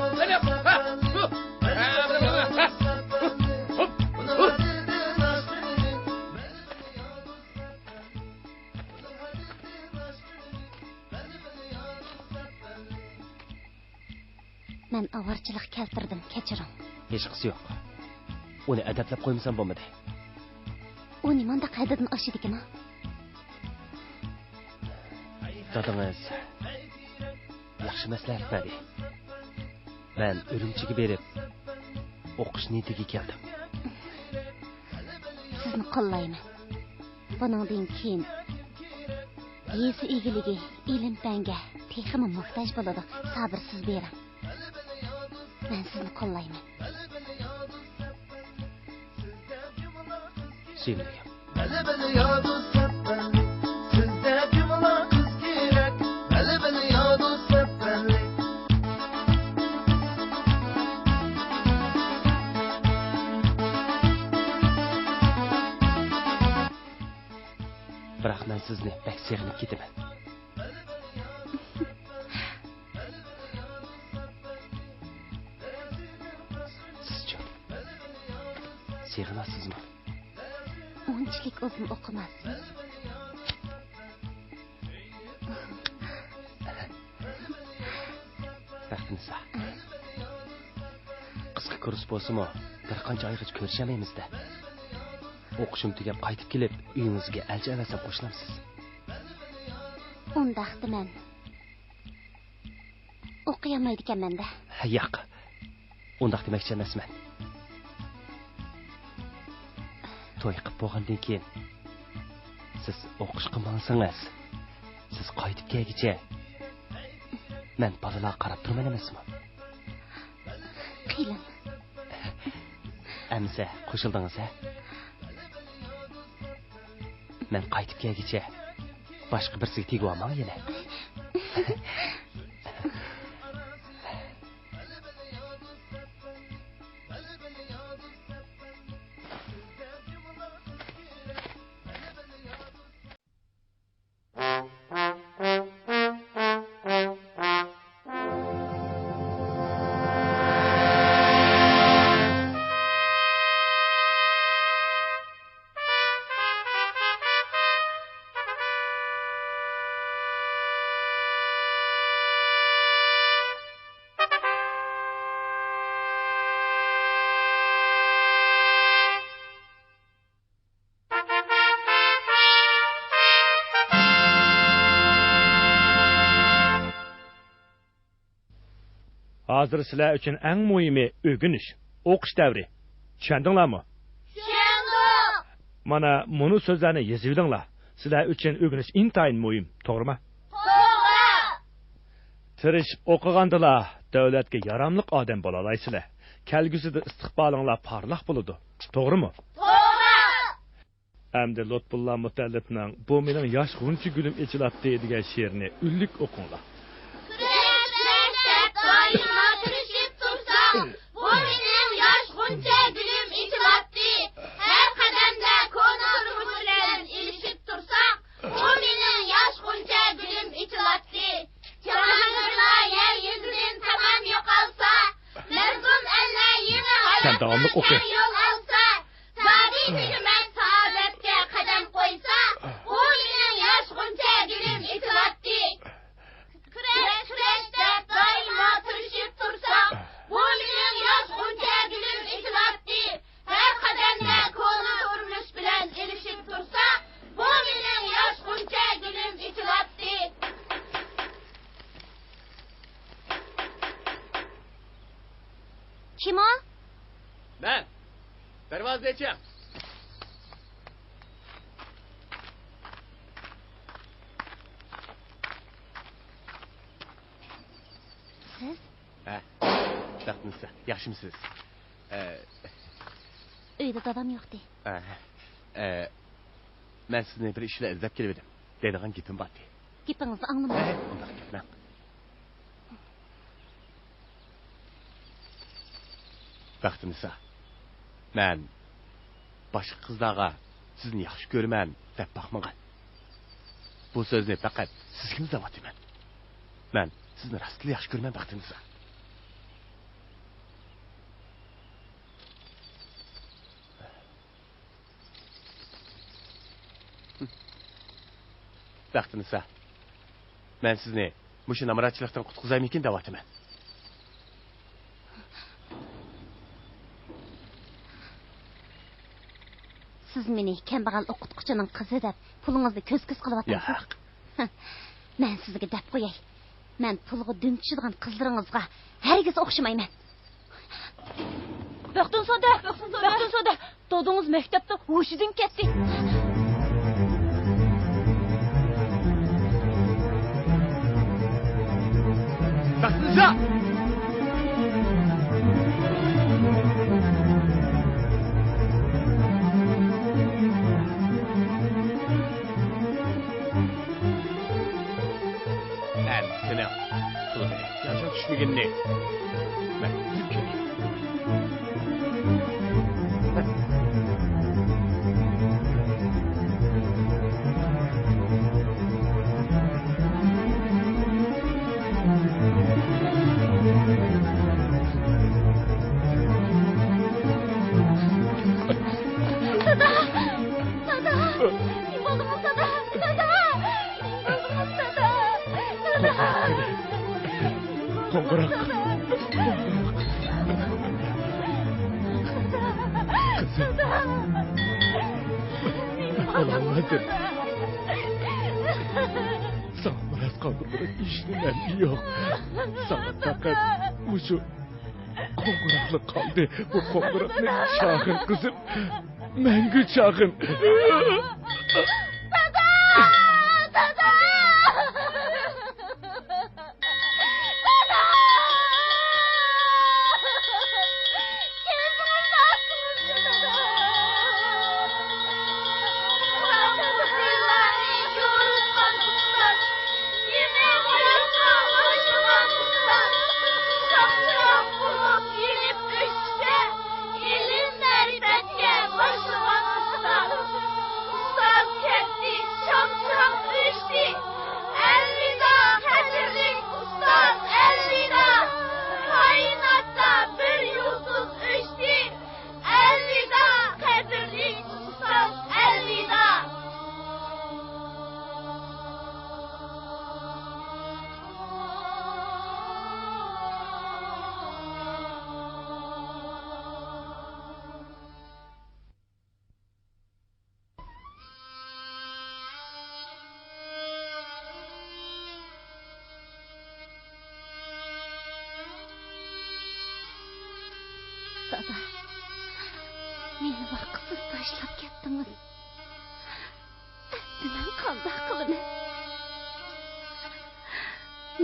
مەن ئاۋارىچىلىق كەلتۈردۈم، كەچۈرۈڭ. ھېچقىسى يوق. ئۇنى ئەدەپلەپ قويمىسام بولمىدى. ئۇ نېمانداق ھەددىدىن ئاشىدىكىنا؟ دادىڭىز ياخشى مەسلىھەت بەردى. مەن ئۈرۈمچىگە بېرىپ، ئوقۇش نىيىتىگە كەلدىم. سىزنى قوللايمەن. بۇنىڭدىن كېيىن يېزا ئىگىلىكى ئىلىم-پەنگە تېخىمۇ موھتاج بولىدۇ، سابىرسىز بېرىڭ. مەن سىزنى قوللايمەن. سۆيۈملۈكۈم. بەلبەل يا دوست سەپەرلىك، سىزدە كىملار قىز كېرەك، بەلبەل يا دوست سەپەرلىك. بىراق مەن سىزنى بەك سېغىنىپ كېتىمەن. سىزچۇ؟ سېغىناسىزمۇ؟ ئۇنچىلىك ئۇزۇن ئوقۇماس. بەختىنىسا. قىسقا كۇرس بولسىمۇ، بىر قانچە ئايغىچە كۆرۈشەلمەيمىز-دە. ئوقۇشۇم تۈگەپ قايتىپ كېلىپ، ئۆيىڭىزگە ئەلچى ئەۋەتسەم قوشۇلامسىز؟ ئۇنداق دېمەڭ. ئوقۇيالمايدىكەنمەن-دە. ياق، ئۇنداق دېمەكچى ئەمەسمەن. توي قىپ بولغاندىن كېيىن سىز ئوقۇشقا ماڭسىڭىز، سىز قايتىپ كەلگۈچە مەن بالىلارغا قاراپ تۇرىمەن ئەمەسمۇ؟ قىلىڭ. ئەمىسە قوشۇلدىڭىز، ھە؟ مەن قايتىپ كەلگۈچە باشقا بىرسىگە تېگىۋالماڭ يەنە. ھازىر سىلەر ئۈچۈن ئەڭ مۇھىمى ئۆگىنىش، ئوقۇش دەۋرى. چۈشەندىڭلارمۇ؟ چۈشەندۇق. مانا مۇنۇ سۆزلەرنى يېزىۋېلىڭلار. سىلەر ئۈچۈن ئۆگىنىش ئىنتايىن مۇھىم، توغرىمۇ؟ توغرا. تىرىشىپ ئوقۇغاندىلا دۆلەتكە ياراملىق ئادەم بولالايسىلەر. كەلگۈسىدە ئىستىقبالىڭلار پارلاق بولىدۇ. توغرىمۇ؟ توغرا. ئەمدى لۇتپۇللا مۇتەللىپنىڭ «بۇ مېنىڭ ياش غۇنچە گۈلۈم ئېچىلاتتى» دېگەن شېئىرىنى ئۈنلۈك ئوقۇڭلار. كۈرەش، كۈرەش دەپ دائىما تىرىشىپ تۇرساڭ، بۇ مېنىڭ ياش غۇنچە گۈلۈم ئېچىلاتتى. ھەر قەدەمدە كونا تۇرمۇش بىلەن ئېلىشىپ تۇرساڭ، بۇ مېنىڭ ياش غۇنچە گۈلۈم ئېچىلاتتى. جاھانگىرلار يەر يۈزىدىن تامام يوقالسا، مەزلۇم ئەللەر يېڭى سەن داۋاملىق ھاياتقا ئوقۇ. يەڭ يول ئالسا، زادى تۈگىمەس سائادەتكە قەدەم قويسا، بۇ مېنىڭ ياش غۇنچە گۈلۈم ئېچىلاتتى. كۈرەش، كۈرەش دەپ دائىما تىرىشىپ تۇرساڭ، بۇ مېنىڭ ياش غۇنچە گۈلۈم ئېچىلاتتى. ھەر قەدەمدە كونا تۇرمۇش بىلەن ئېلىشىپ تۇرسا، بۇ مېنىڭ ياش غۇنچە گۈلۈم ئېچىلاتتى. كىم ئۇ؟ مەن. دەرۋازىنى ئېچىڭ. سىز؟ ھە. بەختىنىسا، ياخشىمۇسىز؟ ئە. ئۆيدە دادام يوقتى. ئە، ئە، مەن سىزنى بىر ئىش بىلەن ئىزدەپ كېلىۋىدىم. دەيدىغان گېپىم باردى. گېپىڭىزنى ئاڭلىماي. ئە، ئۇنداق گەپمەڭ. بەختىنىسا، مەن باشقا قىزلارغا «سىزنى ياخشى كۆرىمەن» دەپ باقمىغان. بۇ سۆزنى پەقەت سىزگىلا دەۋاتىمەن. مەن سىزنى راستلا ياخشى كۆرىمەن، بەختىنىسا. بەختىنىسا، مەن سىزنى مۇشۇ نامراتچىلىقتىن قۇتقۇزايمىكىن دەۋاتىمەن. سىز مېنى كەمبەغەل ئوقۇتقۇچىنىڭ قىزى دەپ پۇلىڭىزنى كۆز-كۆز قىلىۋاتامسىز؟ ياق. مەن سىزگە دەپ قوياي. مەن پۇلغا دۈم چۈشىدىغان قىزلىرىڭىزغا ھەرگىز ئوخشىمايمەن. بەختىنىسا دادام! بەختىنىسا دادام! دادىڭىز مەكتەپتە ھوشىدىن كەتتى. بەختىنىسا! مەن سېنىڭ پۇلغا ئېھتىياجىڭ چۈشمىگىنىنى مەن بىلىپ كېلىمەن. دادا! دادا! نېمە بولدىڭىز، دادا؟ دادا! نېمە بولدىڭىز، دادا؟ دادا! قوڭغۇراق! قوڭغۇراق! دادا! دادا! نېمە بولدىڭىز، دادا؟ ساڭا مىراس قالدۇرىدىغان ھېچنېمەم يوق. ساڭا پەقەت مۇشۇ قوڭغۇراقلا قالدى. بۇ قوڭغۇراقنى چاغىن، قىزىم. مەڭگۈ چاغىن. دادا! دادا! ئادا، مېنى ۋاقىتسىز تاشلاپ كەتتىڭىز. ئەمدى مەن قانداق قىلىمەن؟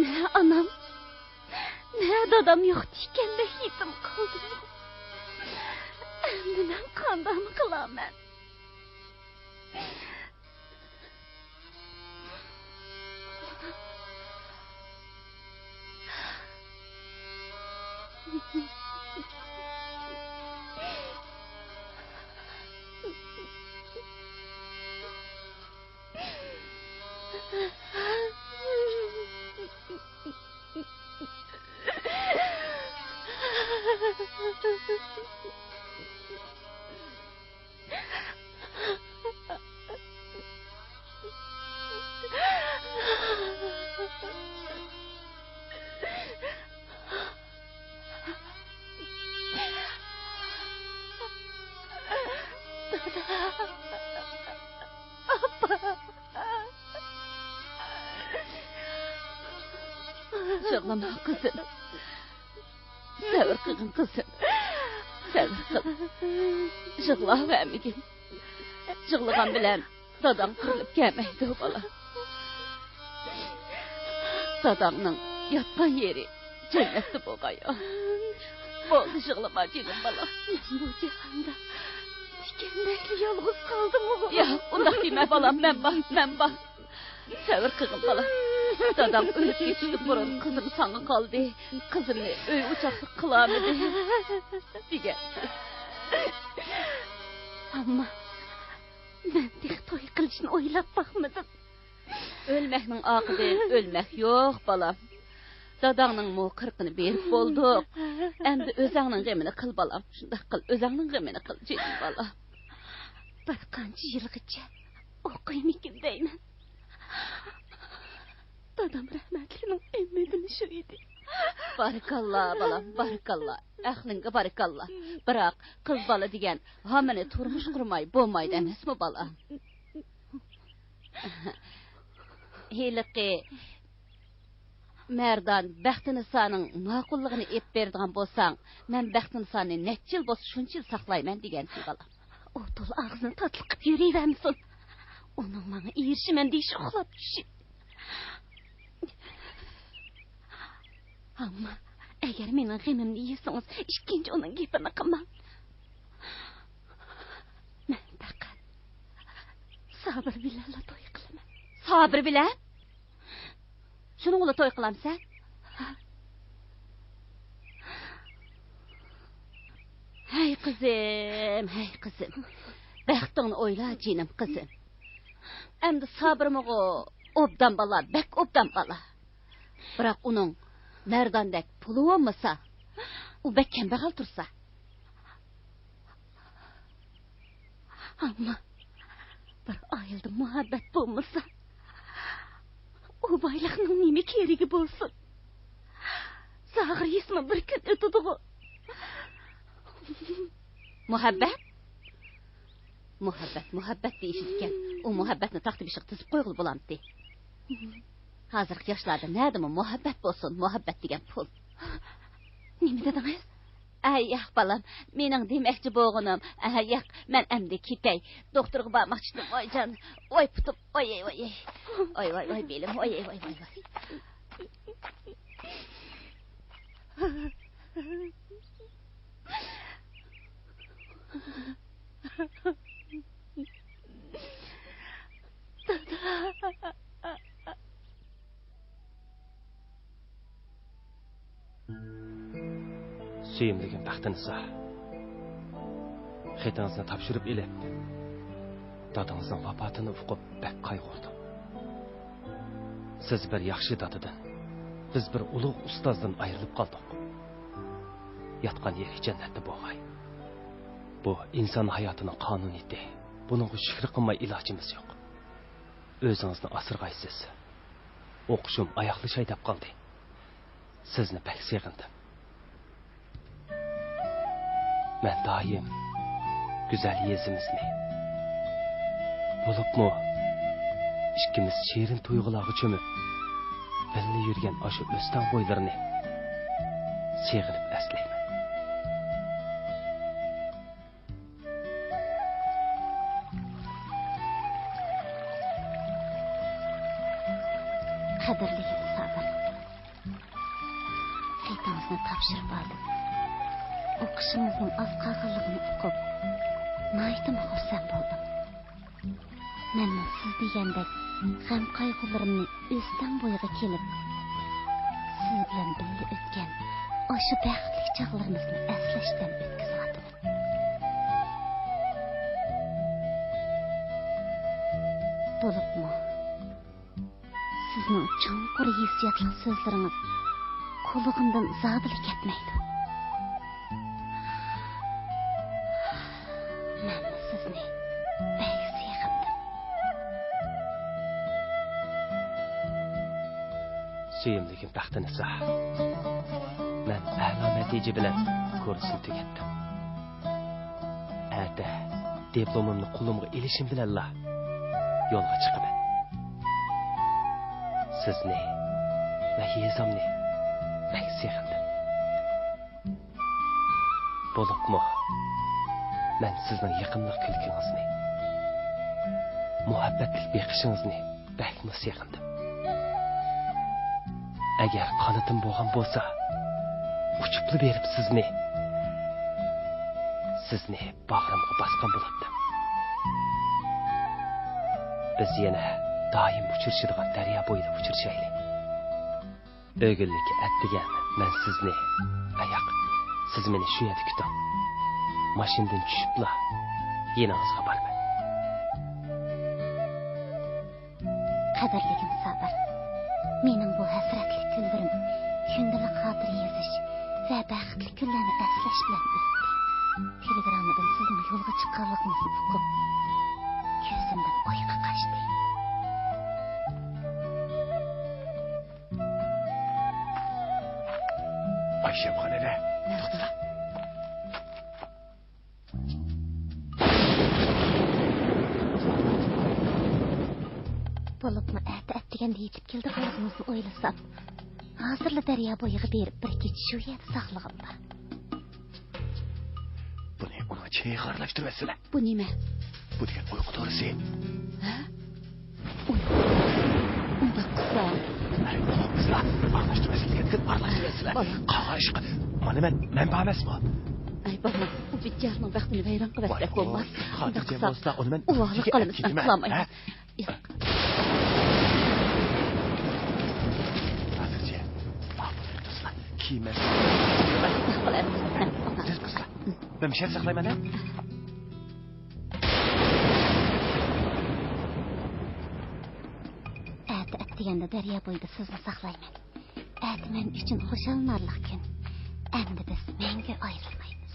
نە ئانام، نە دادام يوقتىكەندەك يېتىم قالدىم. ئەمدى مەن قانداقمۇ قىلارمەن؟ يىغلىما، قىزىم. سەۋر قىلغىن، قىزىم. سەۋر قىل. يىغلاۋەرمىگىن. يىغلىغان بىلەن داداڭ قىرىلىپ كەلمەيدۇ، بالام. داداڭنىڭ ياتقان يېرى جەننەتتە بولغاي. بولدى، يىغلىما، جېنىم بالام. مەن بۇ جاھاندا تىكەندەكلا يالغۇز قالدىمغۇ؟ ياق، ئۇنداق دېمە، بالام، مەن بار، مەن بار. سەۋر قىلغىن، بالام. داداڭ ئۆلۈپ كېتىشتىن بۇرۇن قىزىم ساڭا قالدى. قىزىمنى ئۆي ئوچاقلىق قىلالمىدى، دېگەن. ئەمما مەن تېخى توي قىلىشنى ئويلاپ باقمىدىم. ئۆلمەكنىڭ ئارقىدىن ئۆلمەك يوق، بالام. داداڭنىڭمۇ قىرىقىنى بېرىپ بولدۇق. ئەمدى ئۆزەڭنىڭ غېمىنى قىل، بالام. شۇنداق قىل، ئۆزەڭنىڭ غېمىنى قىل، جېنىم بالام. بىر قانچە يىلغىچە ئوقۇيمىكىن دەيمەن. دادام رەھمەتلىكنىڭ ئۈمىدىمۇ شۇ ئىدى. بارىكاللا، بالام، بارىكاللا. ئەقلىڭگە بارىكاللا. بىراق، قىز بالا دېگەن ھامىنى تۇرمۇش قۇرماي بولمايدۇ ئەمەسمۇ، بالام؟ ھېلىقى مەردان بەختىنىسانىڭ ماقۇللۇقىنى ئېلىپ بېرىدىغان بولساڭ، مەن بەختىنىساننى نەچچە يىل بولسا شۇنچە يىل ساقلايمەن دېگەنتى، بالام. ئۇ تولا ئاغزىنى تاتلىقىپ يۈرۈۋەرمىسۇن. ئۇنىڭ ماڭا ئېرىشىمەن دېيىشى ئۇخلاپ چۈشى. ئەمما ئەگەر مېنىڭ غېمىمنى يېسىڭىز، ئىككىنچى ئۇنىڭ گېپىنى قىلماڭ. مەن پەقەت سابىر بىلەنلا توي قىلىمەن. سابىر بىلەن؟ شۇنىڭغىلا توي قىلامسەن؟ ھەي قىزىم، ھەي قىزىم. بەختىڭنى ئويلا، جېنىم قىزىم. ئەمدى سابىرمىغۇ ئوبدان بالا، بەك ئوبدان بالا. بىراق ئۇنىڭ مەرداندەك پۇلى بولمىسا، ئۇ بەك كەمبەغەل تۇرسا. ئەمما بىر ئائىلىدە مۇھەببەت بولمىسا، ئۇ بايلىقنىڭ نېمە كېرىكى بولسۇن؟ زاغرا يېسىمۇ بىر كۈن ئۆتىدىغۇ. مۇھەببەت؟ مۇھەببەت، مۇھەببەت دېيىشىدىكەن. ئۇ مۇھەببەتنى تاختا بېشىغا تىزىپ قويغىلى بولامتى؟ ھازىرقى ياشلاردا نەدىمۇ مۇھەببەت بولسۇن، مۇھەببەت دېگەن پۇل. نېمە دېدىڭىز؟ ئەي، ياق، بالام، مېنىڭ دېمەكچى بولغىنىم، ئەي، ياق، مەن ئەمدى كېتەي. دوختۇرغا بارماقچىدىم، ۋايجان. ۋاي پۇتۇم، ۋاي، ۋاي، ۋاي. ۋاي، ۋاي، ۋاي، بېلىم، ۋاي، ۋاي، ۋاي، ۋاي. سۆيۈملۈكۈم بەختىنىسا، خېتىڭىزنى تاپشۇرۇپ ئېلىپ، دادىڭىزنىڭ ۋاپاتىنى ئۇقۇپ بەك قايغۇردۇم. سىز بىر ياخشى دادىدىن، بىز بىر ئۇلۇغ ئۇستازدىن ئايرىلىپ قالدۇق. ياتقان يېرى جەننەتتە بولغاي. بۇ ئىنسان ھاياتىنىڭ قانۇنىيىتى. بۇنىڭغا شۈكرى قىلماي ئىلاجىمىز يوق. ئۆزىڭىزنى ئاسرىغايسىز. ئوقۇشۇم ئاياغلىشاي دەپ قالدى. سىزنى بەك سېغىندىم. مەن دائىم گۈزەل يېزىمىزنى، بولۇپمۇ ئىككىمىز شېرىن تۇيغۇلارغا چۆمۈپ، بىللە يۈرگەن ئاشۇ ئۆستەڭ بويلىرىنى سېغىنىپ ئەسلەيمەن. قەدىرلىگىن سابىر، خېتىڭىزنى تاپشۇرۇپ ئالدىم. ئوقۇشىڭىزنىڭ ئاز قالغانلىقىنى ئۇقۇپ، ناھايىتىمۇ خۇرسەن بولدۇم. مەنمۇ سىز دېگەندەك غەم-قايغۇلىرىمنى ئۆستەڭ بويىغا كېلىپ، سىز بىلەن بىللە ئۆتكەن ئاشۇ بەختلىك چاغلىرىمىزنى ئەسلەشتىن ئۆتكۈزۈۋاتىمەن. بولۇپمۇ سىزنىڭ چوڭقۇر ھېسسىياتلىق سۆزلىرىڭىز قۇلىقىمدىن زادىلا كەتمەيدۇ. مەن سىزنى بەك سېغىندىم. سۆيۈملۈكۈم بەختىنىسا، مەن ئەلا نەتىجە بىلەن كۇرسنى تۈگەتتىم. ئەتە دىپلومۇمنى قولۇمغا ئېلىشىم بىلەنلا يولغا چىقىمەن. سىزنى ۋە يېزامنى بەك سېغىندىم. بولۇپمۇ مەن سىزنىڭ يېقىملىق كۈلكىڭىزنى، مۇھەببەتلىك بېقىشىڭىزنى بەكمۇ سېغىندىم. ئەگەر قانىتىم بولغان بولسا، ئۇچۇپلا بېرىپ سىزنى، سىزنى باغرىمغا باسقان بولاتتىم. بىز يەنە دائىم ئۇچرىشىدىغان دەريا بويىدا ئۇچرىشايلى. ئۆگۈنلۈككە ئەتىگەن مەن سىزنى، ئاياق، سىز مېنى شۇ يەردە كۈتۈڭ. ماشىنىدىن چۈشۈپلا يېنىڭىزغا بارىمەن. قەدىرلىگىن سابىر، مېنىڭ بۇ ھەسرەتلىك كۈنلىرىم كۈندىلىك خاتىرە يېزىش ۋە بەختلىك كۈنلەرنى ئەسلەش بىلەن ئۆتتى. تېلېگراممىدىن سىزنىڭ يولغا چىققانلىقىڭىزنى ئۇقۇپ، كۆزۈمدىن ئۇيقۇ قاچتى. ئايشەم خانىدە. توختىلا. بولۇپمۇ ئەتە ئەتىگەندە يېتىپ كېلىدىغانلىقىڭىزنى ئويلىسام، ھازىرلا دەريا بويىغا بېرىپ بىر كېچە شۇ يەردە ساقلىغىلى. بۇنى ئۇنىڭ چېيىغا ئارىلاشتۇرۇۋەتسىلە. بۇ نېمە؟ بۇ دېگەن ئۇيقۇ دورىسى. ھە؟ ئۇيقۇ. ئۇنداق قىلسا. ئەي، ئوغۇل قىزلار، ئارىلاشتۇرۇۋەتسىلە دېگەندىكىن ئارىلاشتۇرۇۋەتسىلە. بالا. قاغا ئىشقا. مانا مەن، مەن بار ئەمەسمۇ؟ ئەي، بالام، ئۇ بىچارىنىڭ بەختىنى ۋەيران قىلىۋەتسەك بولماس. ئۇنداق قىلسا، ئۇنى مەن ئۇۋالىپ قالىمىز، مەن قىلالمايمەن. ھە؟ ياق. ھازىرچە. ماقۇل، دوستلار. كىيىنمەن. ساقلايمىز. تېز قىزلار. مەن مىشەل ساقلايمەن، ھە؟ ئەتە ئەتىگەندە دەريا بويىدا سىزنى ساقلايمەن. ئەتە مەن ئۈچۈن خۇشال نارلىق كۈن. ئەمدى بىز مەڭگۈ ئايرىلمايمىز.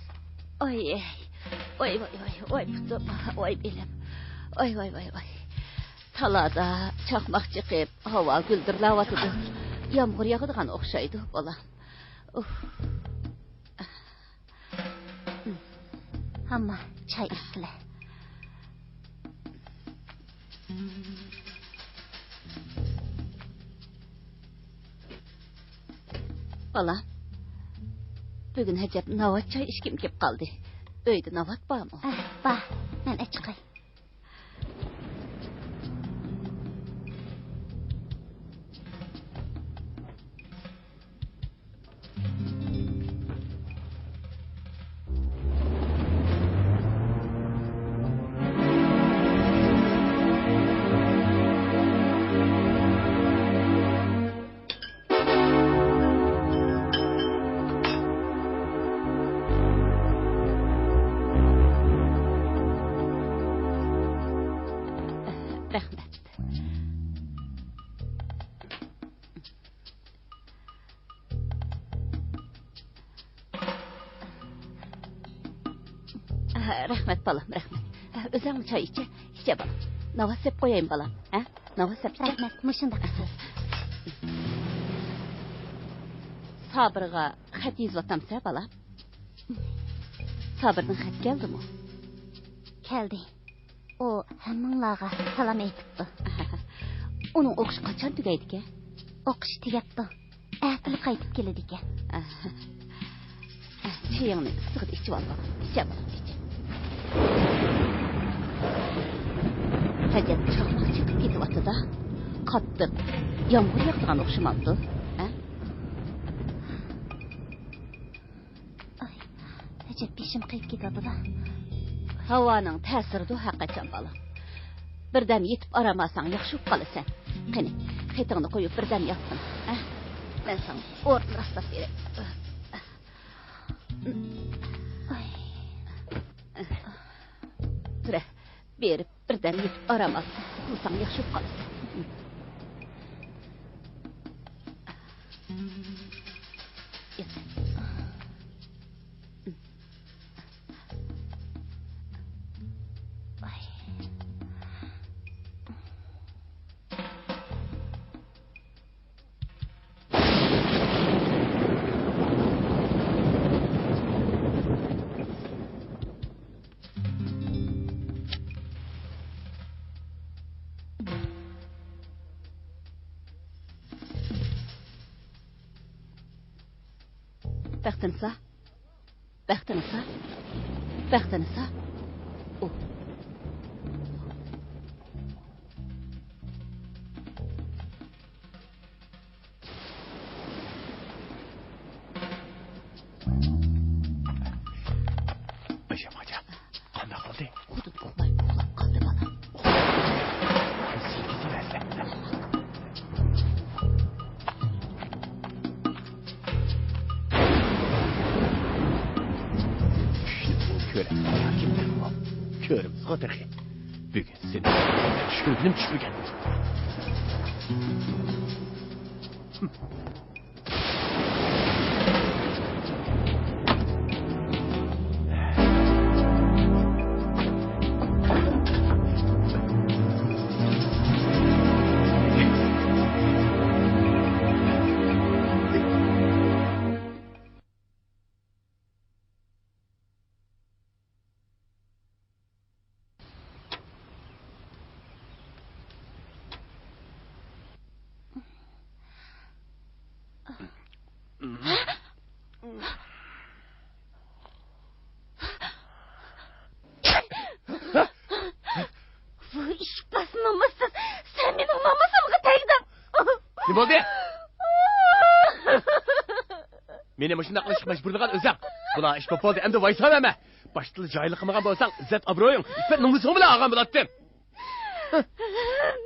ئاي، ئاي، ۋاي، ۋاي، ۋاي، پۇتۇم، ۋاي، بېلىم. ۋاي، ۋاي، ۋاي، ۋاي. تالادا چاقماق چېقىپ، ھاۋا گۈلدۈرلەۋاتىدۇ. يامغۇر ياغىدىغان ئوخشايدۇ، بالام. ئۇھ. ھامما، چاي ئىچسىلە. بالام، بۈگۈن ئەجەب ناۋات چاي ئىچكۈم كېلىپ قالدى. ئۆيدە ناۋات بارمۇ؟ ئەھ، بار. مەن ئەچىقاي. رەھمەت. رەھمەت، بالام، رەھمەت. ئۆزۈڭمۇ چاي ئىچە، ئىچە، بالام. ناۋات سېپ قويايمۇ، بالام؟ ھە؟ ناۋات سېپ ئىچە. رەھمەت، مۇشۇنداق قىلىڭ. سابىرغا خەت يېزىۋاتامسە، بالام؟ سابىردىن خەت كەلدىمۇ؟ كەلدى. ئۇ ھەممىڭلارغا سالام ئېيتىپتۇ. ئۇنىڭ ئوقۇشى قاچان تۈگەيدىكەن؟ ئوقۇشى تۈگەپتۇ. ئەتىلا قايتىپ كېلىدىكەن. چېيىڭنى ئىسسىقىدا ئىچىۋال، بالام. ئىچە، بالام، ئىچە. ئەجەب چاقماق چېقىپ كېتىۋاتىدۇ. قاتتىق. يامغۇر ياغىدىغان ئوخشىمامدۇ؟ ھە؟ ئاي، ئەجەب بېشىم قېيىپ كېتىۋاتىدۇ. ھاۋانىڭ تەسىرىدۇ ھەرقاچان، بالام. بىردەم يېتىپ ئارام ئالساڭ ياخشى بولۇپ قالىسەن. قېنى، خېتىڭنى قويۇپ بىردەم ياتقىن. ھە؟ مەن ساڭا ئورۇن راسلاپ بېرەي. تۇرە، بېرىپ بىردەم يېتىپ ئارام ئال. ئۇخلىساڭ ياخشى بولۇپ قالىسەن. بەختىنىسا، بەختىنىسا، بەختىنىسا. ئۇ. ئايشەم خوجا، قانداق قىلدى؟ خۇددى ئۇخلاپ، ئۇخلاپ قالدى، بالام. چۈشنى بۇ كۆرەمسىز ياكى مەنمۇ؟ كۆرىمىزغۇ تېخى. بۈگۈن سېنى چۈشكۈنكىنىم چۈشمىگەن. ۋۇ، ئىشقاس نومۇسسىز! سەن مېنىڭ نومۇسۇمغا تەگدىڭ! نېمە بولدى؟ مېنى مۇشۇنداق قىلىشقا مەجبۇرلىغان ئۆزۈڭ. بۇلار ئىش بولۇپ بولدى، ئەمدى ۋايساۋەرمە. باشتىلا جايىدا قىلمىغان بولساڭ، ئىززەت-ئابرۇيۇڭ، ئىپپەت-نومۇسۇڭ بىلەن ئالغان بولاتتىم.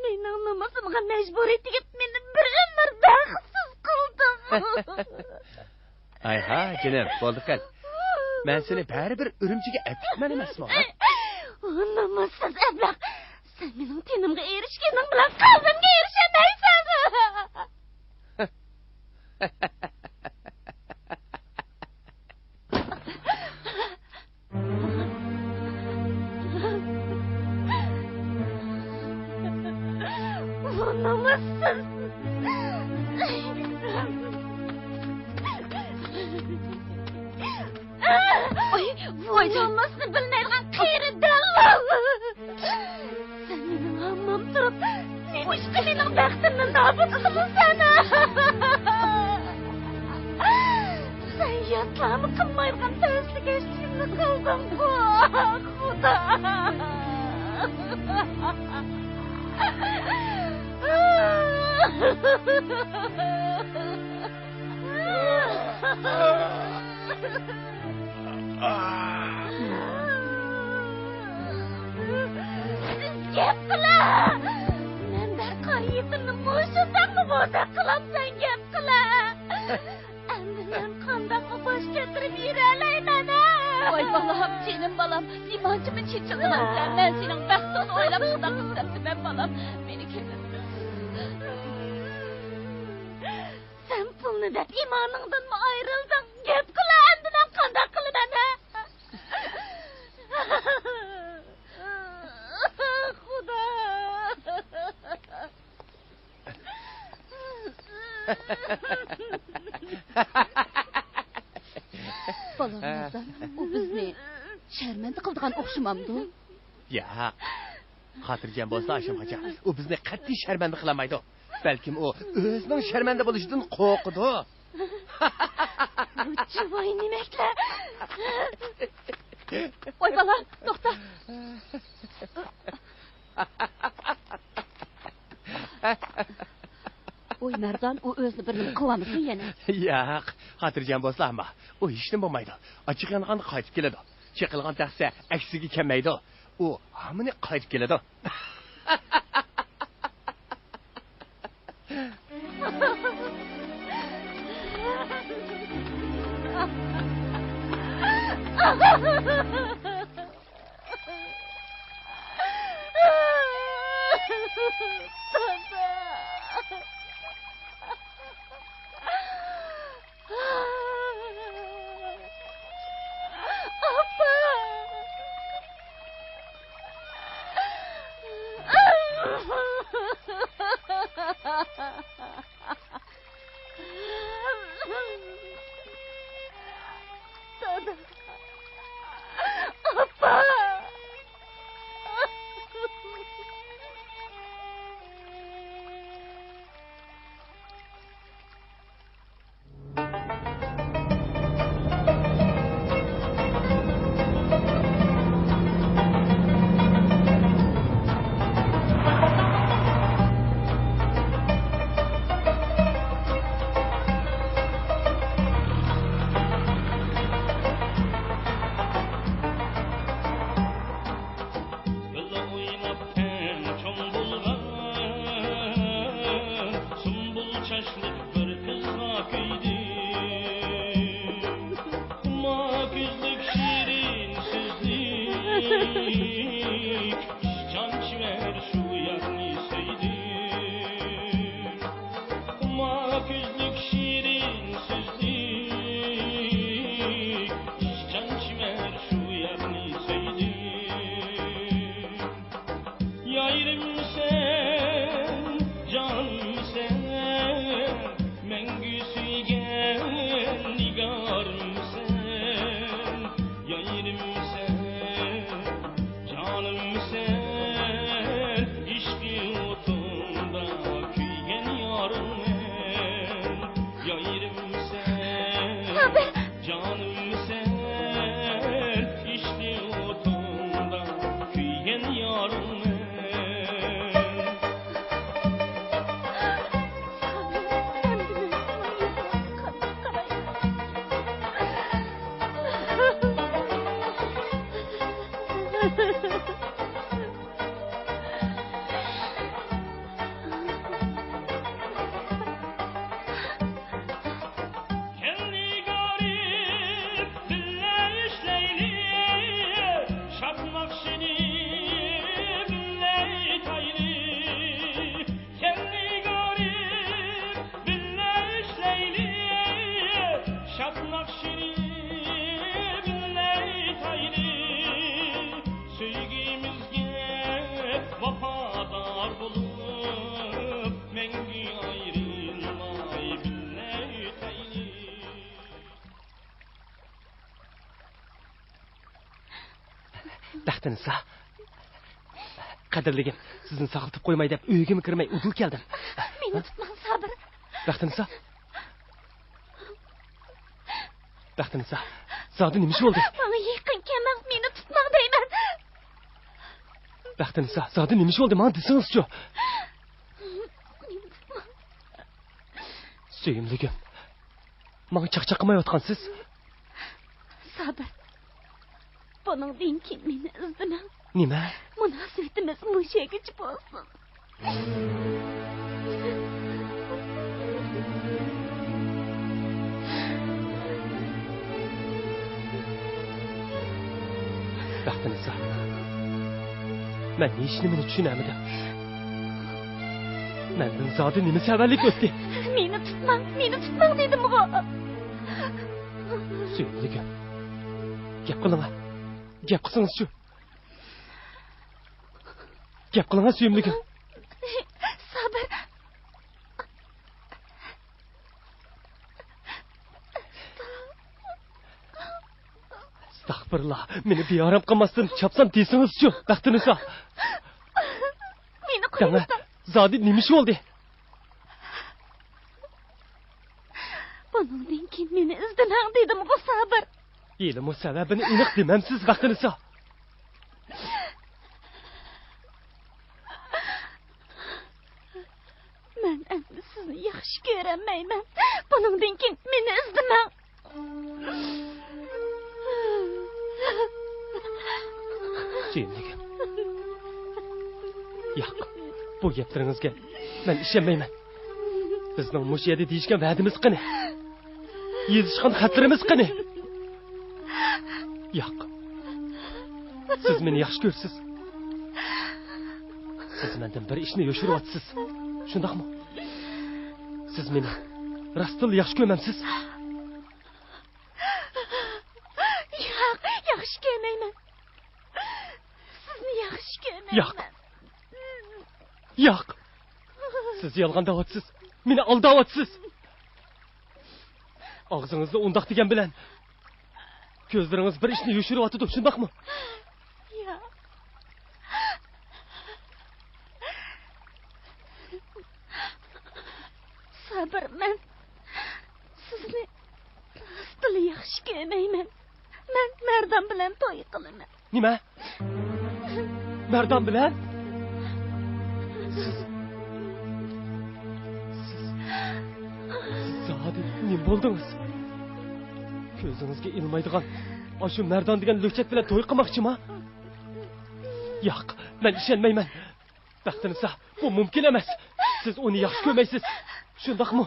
مېنىڭ نومۇسۇمغا مەجبۇرىي تېگىپ، مېنى بىر ئۆمۈر بەختسىز قىلدىڭ. ھايھا، جېنىم، بولدى قىل. مەن سېنى بەرىبىر ئۈرۈمچىگە ئەپكىتىمەن ئەمەسمۇ، ھە؟ ئۇ نومۇسسىز ئەبلەخ! سەن مېنىڭ تېنىمغا ئېرىشكىنىڭ بىلەن قەلبىمگە ئېرىشەلمەيسەن! بۇ نومۇسسىز! ئاي، ۋاي، نومۇسنى بىلمەيدىغان قېرى دەللال! سەن مېنىڭ ھاممام تۇرۇپ، نېمىشقا مېنىڭ بەختىمنى نابۇت قىلىسەن؟ سەن ياتلارمۇ قىلمايدىغان پەسلىكەشلىكىمنى قىلدىڭغۇ، خۇدا! گەپ قىلە! مەن بىر قارا يېتىمنى مۇشۇنداقمۇ بوزەك قىلامسەن، گەپ قىلە! ئەمدى مەن قانداقمۇ باش كۆتۈرۈپ يۈرەلەيمەن، ھە؟ ۋاي بالام، جېنىم بالام، نېمانچىمۇ چېچىلغانسەن، مەن سېنىڭ بەختىڭنى ئويلاپ شۇنداق قىلسامدىمەن، بالام، مېنى كېتىر. سەن پۇلنى دەپ ئىمانىڭدىنمۇ ئايرىلدىڭ. گەپ قىلە، ئەمدى مەن قانداق قىلىمەن، ھە؟ خۇدا! بالام، ئۇ بىزنى شەرمەندە قىلىدىغان ئوخشىمامدۇ؟ ياق. خاتىرجەم بولسا، ئاشەم خوجا، ئۇ بىزنى قەتئىي شەرمەندە قىلالمايدۇ. بەلكىم ئۇ ئۆزىنىڭ شەرمەندە بولۇشىدىن قورقىدۇ. بۇ جۇۋاي نېمەكلەر؟ ۋاي بالام، توختا. ۋوي مەردان، ئۇ ئۆزىنى بىر نېمە قىلىۋالمىسۇن يەنە؟ ياق، خاتىرجەم بولسىلا ئەمما. ئۇ ھېچنېمە بولمايدۇ. ئاچچىقى يانغاندا قايتىپ كېلىدۇ. چېقىلغان تەخسە ئەكسىگە كەلمەيدۇ. ئۇ ھامىنى قايتىپ كېلىدۇ. دادا. ئاپا. بىللە ئويناپ تەڭ چوڭ بولغان سۇمبۇل چاچلىق بىر قىزغا كۆيدۈم. خۇما كۆزلۈك، شېرىن سۆزلۈك، ئىشچان چىۋەر شۇ يارنى سۆيدۈم. خۇما كۆزلۈك، شېرىن سۆزلۈك، ئىشچان چىۋەر شۇ يارنى سۆيدۈم. يارىمسەن، جانىمسەن، مەڭگۈ سۆيگەن نىگارىمسەن. يارىمسەن، جانىمسەن، ئىشقى ئوتۇڭدا كۆيگەن يارىڭمەن. يارىمسەن، سابىر! جانىمسەن، ئىشقى ئوتۇڭدا كۆيگەن يارىڭمەن. كەل نىگارىم، بىللە ئىشلەيلى، شادماق شېنى بىللە ئېيتايلى. كەل نىگارىم، بىللە ئىشلەيلى، شادماق شېنى بىللە ئېيتايلى. سۆيگۈمىزگە ۋاپادار بولۇپ، مەڭگۈ ئايرىلماي بىللە ئۆتەيلى. بەختىنىسا، قەدىرلىكىم، سىزنى ساقلىتىپ قويماي دەپ ئۆيگىمۇ كىرمەي ئۇدۇل كەلدىم. مېنى تۇتماڭ، سابىر. بەختىنىسا. بەختىنىسا، زادى نېمە ئىش بولدى؟ ماڭا يېقىن كەلمەڭ، مېنى تۇتماڭ دەيمەن. بەختىنىسا، زادى نېمە ئىش بولدى؟ ماڭا دېسىڭىزچۇ؟ مېنى تۇتماڭ. سۆيۈملۈكۈم، ماڭا چاقچاق قىلمايۋاتقانسىز؟ سابىر، بۇنىڭدىن كېيىن مېنى ئىزدىمەڭ. نېمە؟ مۇناسىۋىتىمىز مۇشۇ يەرگىچە بولسۇن. بەختىنىسا، مەن ھېچنېمىنى چۈشىنەلمىدىم. مەندىن زادى نېمە سەۋەنلىك ئۆتتى؟ مېنى تۇتماڭ، مېنى تۇتماڭ دېدىمغۇ. سۆيۈملۈكۈم، گەپ قىلىڭا. گەپ قىلسىڭىزچۇ؟ گەپ قىلىڭا، سۆيۈملۈكۈم. سابىر. ئەستەغپۇرۇللا، مېنى بىئارام قىلماستىن چاپسان دېسىڭىزچۇ، بەختىنىسا. مېنى دەڭە، قويۇڭ. زادى نېمە ئىش بولدى؟ بۇنىڭدىن كېيىن مېنى ئىزدىمەڭ دېدىمغۇ، سابىر. ھېلىمۇ سەۋەبىنى ئېنىق دېمەمسىز، بەختىنىسا. مەن ئەمدى ياخشى كۆرەلمەيمەن. بۇنىڭدىن كېيىن مېنى ئىزدىمەڭ. جېنىم. ياق، بۇ گەپلىرىڭىزگە مەن ئىشەنمەيمەن. بىزنىڭ مۇشۇ يەردە دېيىشكەن ۋەدىمىز قېنى؟ يېزىشقان خەتلىرىمىز قېنى؟ ياق. سىز مېنى ياخشى كۆرىسىز. سىز مەندىن بىر ئىشنى يوشۇرۇۋاتىسىز. شۇنداقمۇ؟ سىز مېنى راستتىنلا ياخشى كۆرمەمسىز؟ ياق، ياخشى كۆرمەيمەن. سىزنى ياخشى كۆرمەيمەن. ياق. ياق. سىز يالغان دەۋاتىسىز. مېنى ئالداۋاتىسىز. ئاغزىڭىزدا ئۇنداق دېگەن بىلەن، كۆزلىرىڭىز بىر ئىشنى يوشۇرۇۋاتىدۇ، شۇنداقمۇ؟ ياق. سابىر، مەن سىزنى راستلا ياخشى كۆرمەيمەن. مەن مەردان بىلەن توي قىلىمەن. نېمە؟ مەردان بىلەن؟ سىز، سىز، سىز زادى نېمە بولدىڭىز؟ كۆزىڭىزگە ئىلمايدىغان ئاشۇ مەردان دېگەن لۈكچەت بىلەن توي قىلماقچىما؟ ياق، مەن ئىشەنمەيمەن. بەختىنىسا، بۇ مۇمكىن ئەمەس. سىز ئۇنى ياخشى كۆرمەيسىز. شۇنداقمۇ؟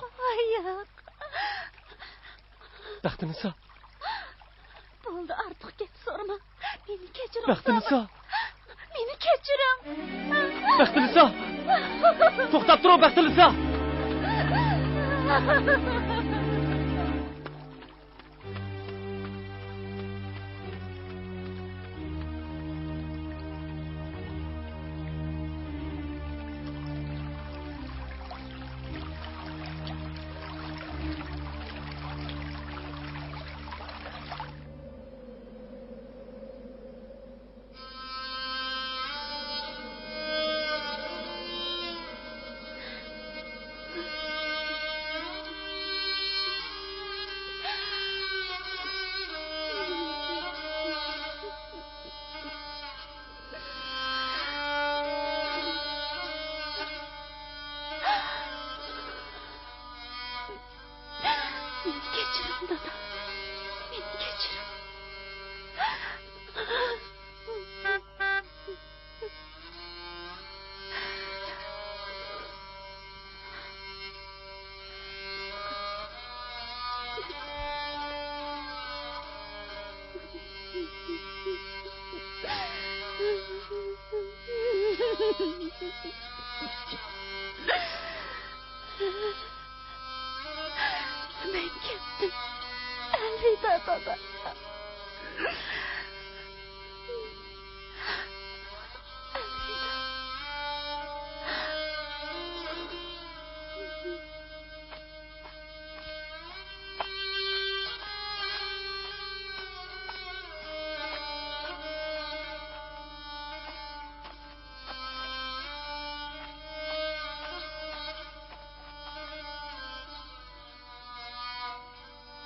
ياق. بەختىنىسا. بولدى، ئارتۇق گەپ سورىماڭ. مېنى كەچۈرۈڭ. بەختىنىسا. مېنى كەچۈرۈڭ. بەختىنىسا. توختاپ تۇرۇڭ، بەختىنىسا. مېنى كەچۈرۈڭ، دادا. مېنى كەچۈرۈڭ. مەن كەتتىم. ئەلۋىدا، دادا.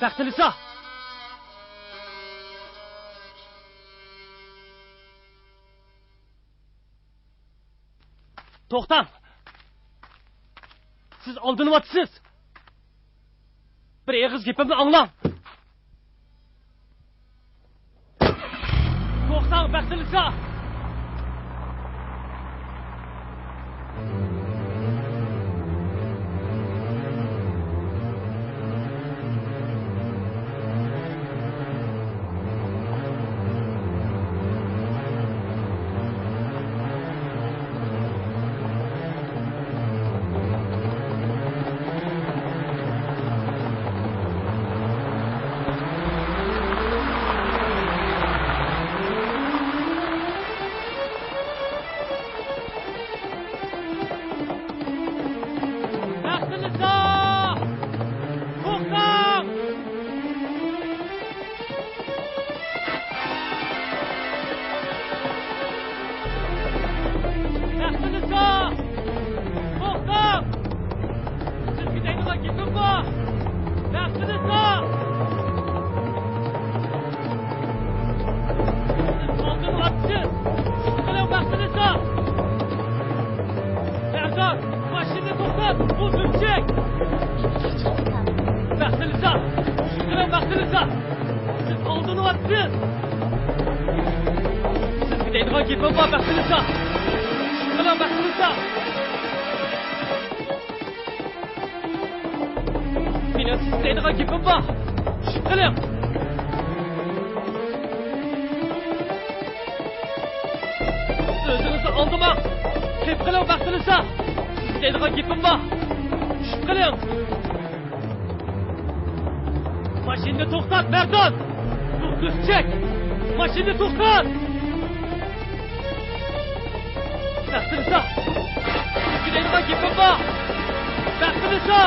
بەختىنىسا! توختاڭ! سىز ئالدىنىۋاتىسىز! بىر ئېغىز گېپىمنى ئاڭلاڭ! توختاڭ، بەختىنىسا! بەختىنىسا! توختاڭ! بەختىنىسا! توختاڭ! سىزگە دەيدىغان گېپىم بار! بەختىنىسا! سىز ئالدىنىۋاتىسىز! چىقىۋېلىڭ، بەختىنىسا! سەردار، ماشىنىنى توختات! بۇ تۈرچەك! بەختىنىسا! شۇ قىلىڭ، بەختىنىسا! سىز ئالدىنىۋاتىسىز! سىزگە دەيدىغان گېپىم بار، بەختىنىسا! شۇ قىلىڭ، بەختىنىسا! مېنىڭ سىزگە دەيدىغان گېپىم بار! شۇ قىلىڭ! ئۆزىڭىزنى ئالدىماڭ! قېپ قىلىڭ، بەختىنىسا! سىزگە دەيدىغان گېپىم بار! چۈشۈپ قېلىڭ! ماشىنىنى توختات، مەردان! تۈرچەك! ماشىنىنى توختات! بەختىنىسا! سىزگە دەيدىغان گېپىم بار! بەختىنىسا!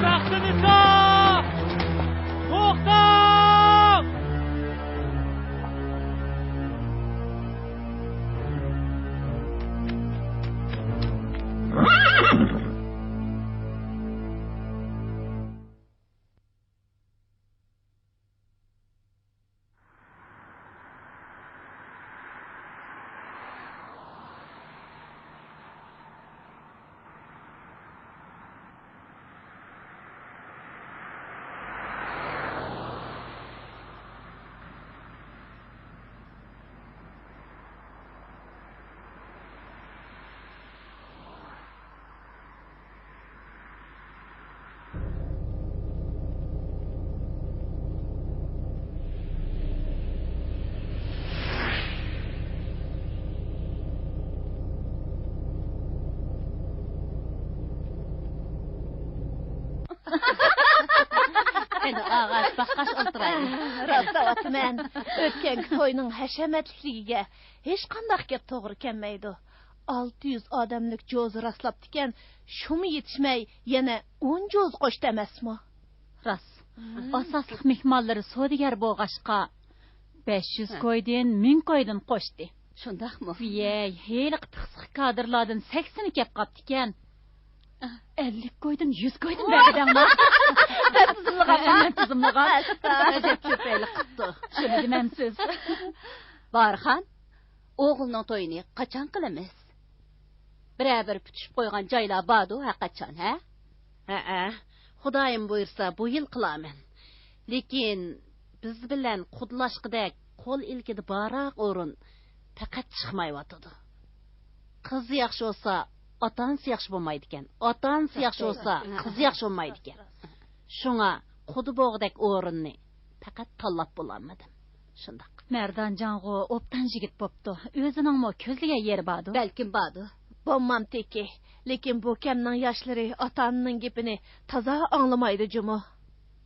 بەختىنىسا! توختاڭ! قېنى، ئاغاچ باققاچ ئولتۇرايلى. راست دەۋاتىمەن. ئۆتكەنكى توينىڭ ھەشەمەتلىكلىكىگە ھېچقانداق گەپ توغرا كەلمەيدۇ. ئالتە يۈز ئادەملىك جوزا راسلاپتىكەن، شۇمۇ يېتىشمەي، يەنە ئون جوزا قوشتى ئەمەسمۇ؟ راست. ئاساسلىق مېھمانلىرى سودىگەر بولغاچقا، بەش يۈز كويدىن، مىڭ كويدىن قوشتى. شۇنداقمۇ؟ ۋىيەي، ھېلىقى پىخسىق كادىرلاردىن سەكسىنى كەپ قاپتىكەن. ئەللىك كويدىن، يۈز كويدىن بەردى دەڭلار. مەن تىزىملىغان. مەن تىزىملىغان. ئەجەب كۆپەيلىك قىپتۇ. شۇنى دېمەمسىز. بارخان، ئوغلىنىڭ تويىنى قاچان قىلىمىز؟ بىرەر بىر پۈتۈشۈپ قويغان جايلار باردۇ ھەرقاچان، ھە؟ ھەئە، خۇدايىم بۇيرۇسا بۇ يىل قىلارمەن. لېكىن بىز بىلەن قۇدىلاشقۇدەك قول ئىلكىدە بارراق ئورۇن پەقەت چىقمايۋاتىدۇ. قىز ياخشى بولسا، ئاتا-ئانىسى ياخشى بولمايدىكەن. ئاتا-ئانىسى ياخشى بولسا، قىز ياخشى بولمايدىكەن. شۇڭا قۇدا بوغدەك ئورۇننى پەقەت تاللاپ بولالمىدىم. شۇنداق. مەردانجانغۇ ئوبدان يىگىت بوپتۇ. ئۆزىنىڭمۇ كۆزلىگەن يېرى باردۇ. بەلكىم باردۇ. بولمامتىكى. لېكىن بۇ كەمنىڭ ياشلىرى ئاتا-ئانىنىڭ گېپىنى تازا ئاڭلىمايدۇ جۇمۇ.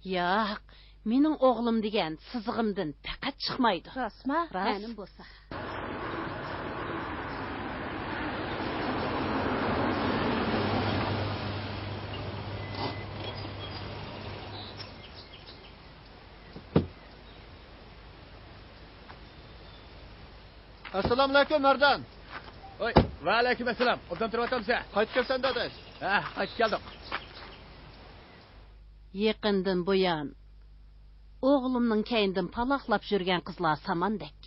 ياق، مېنىڭ ئوغلۇم دېگەن سىزىقىمدىن پەقەت چىقمايدۇ. راستما؟ راست. مەلۇم بولسا. ئەسسالامۇئەلەيكۇم، مەردان. ۋەئەلەيكۇم ئەسسالام. ئوبدان تۇرۇۋاتامسەن؟ قايتىپ كەپسەن، داداش. ھە، قايتىپ كەلدۇق. يېقىندىن بۇيان ئوغلۇمنىڭ كەينىدىن پالاقلاپ يۈرگەن قىزلار ساماندەك.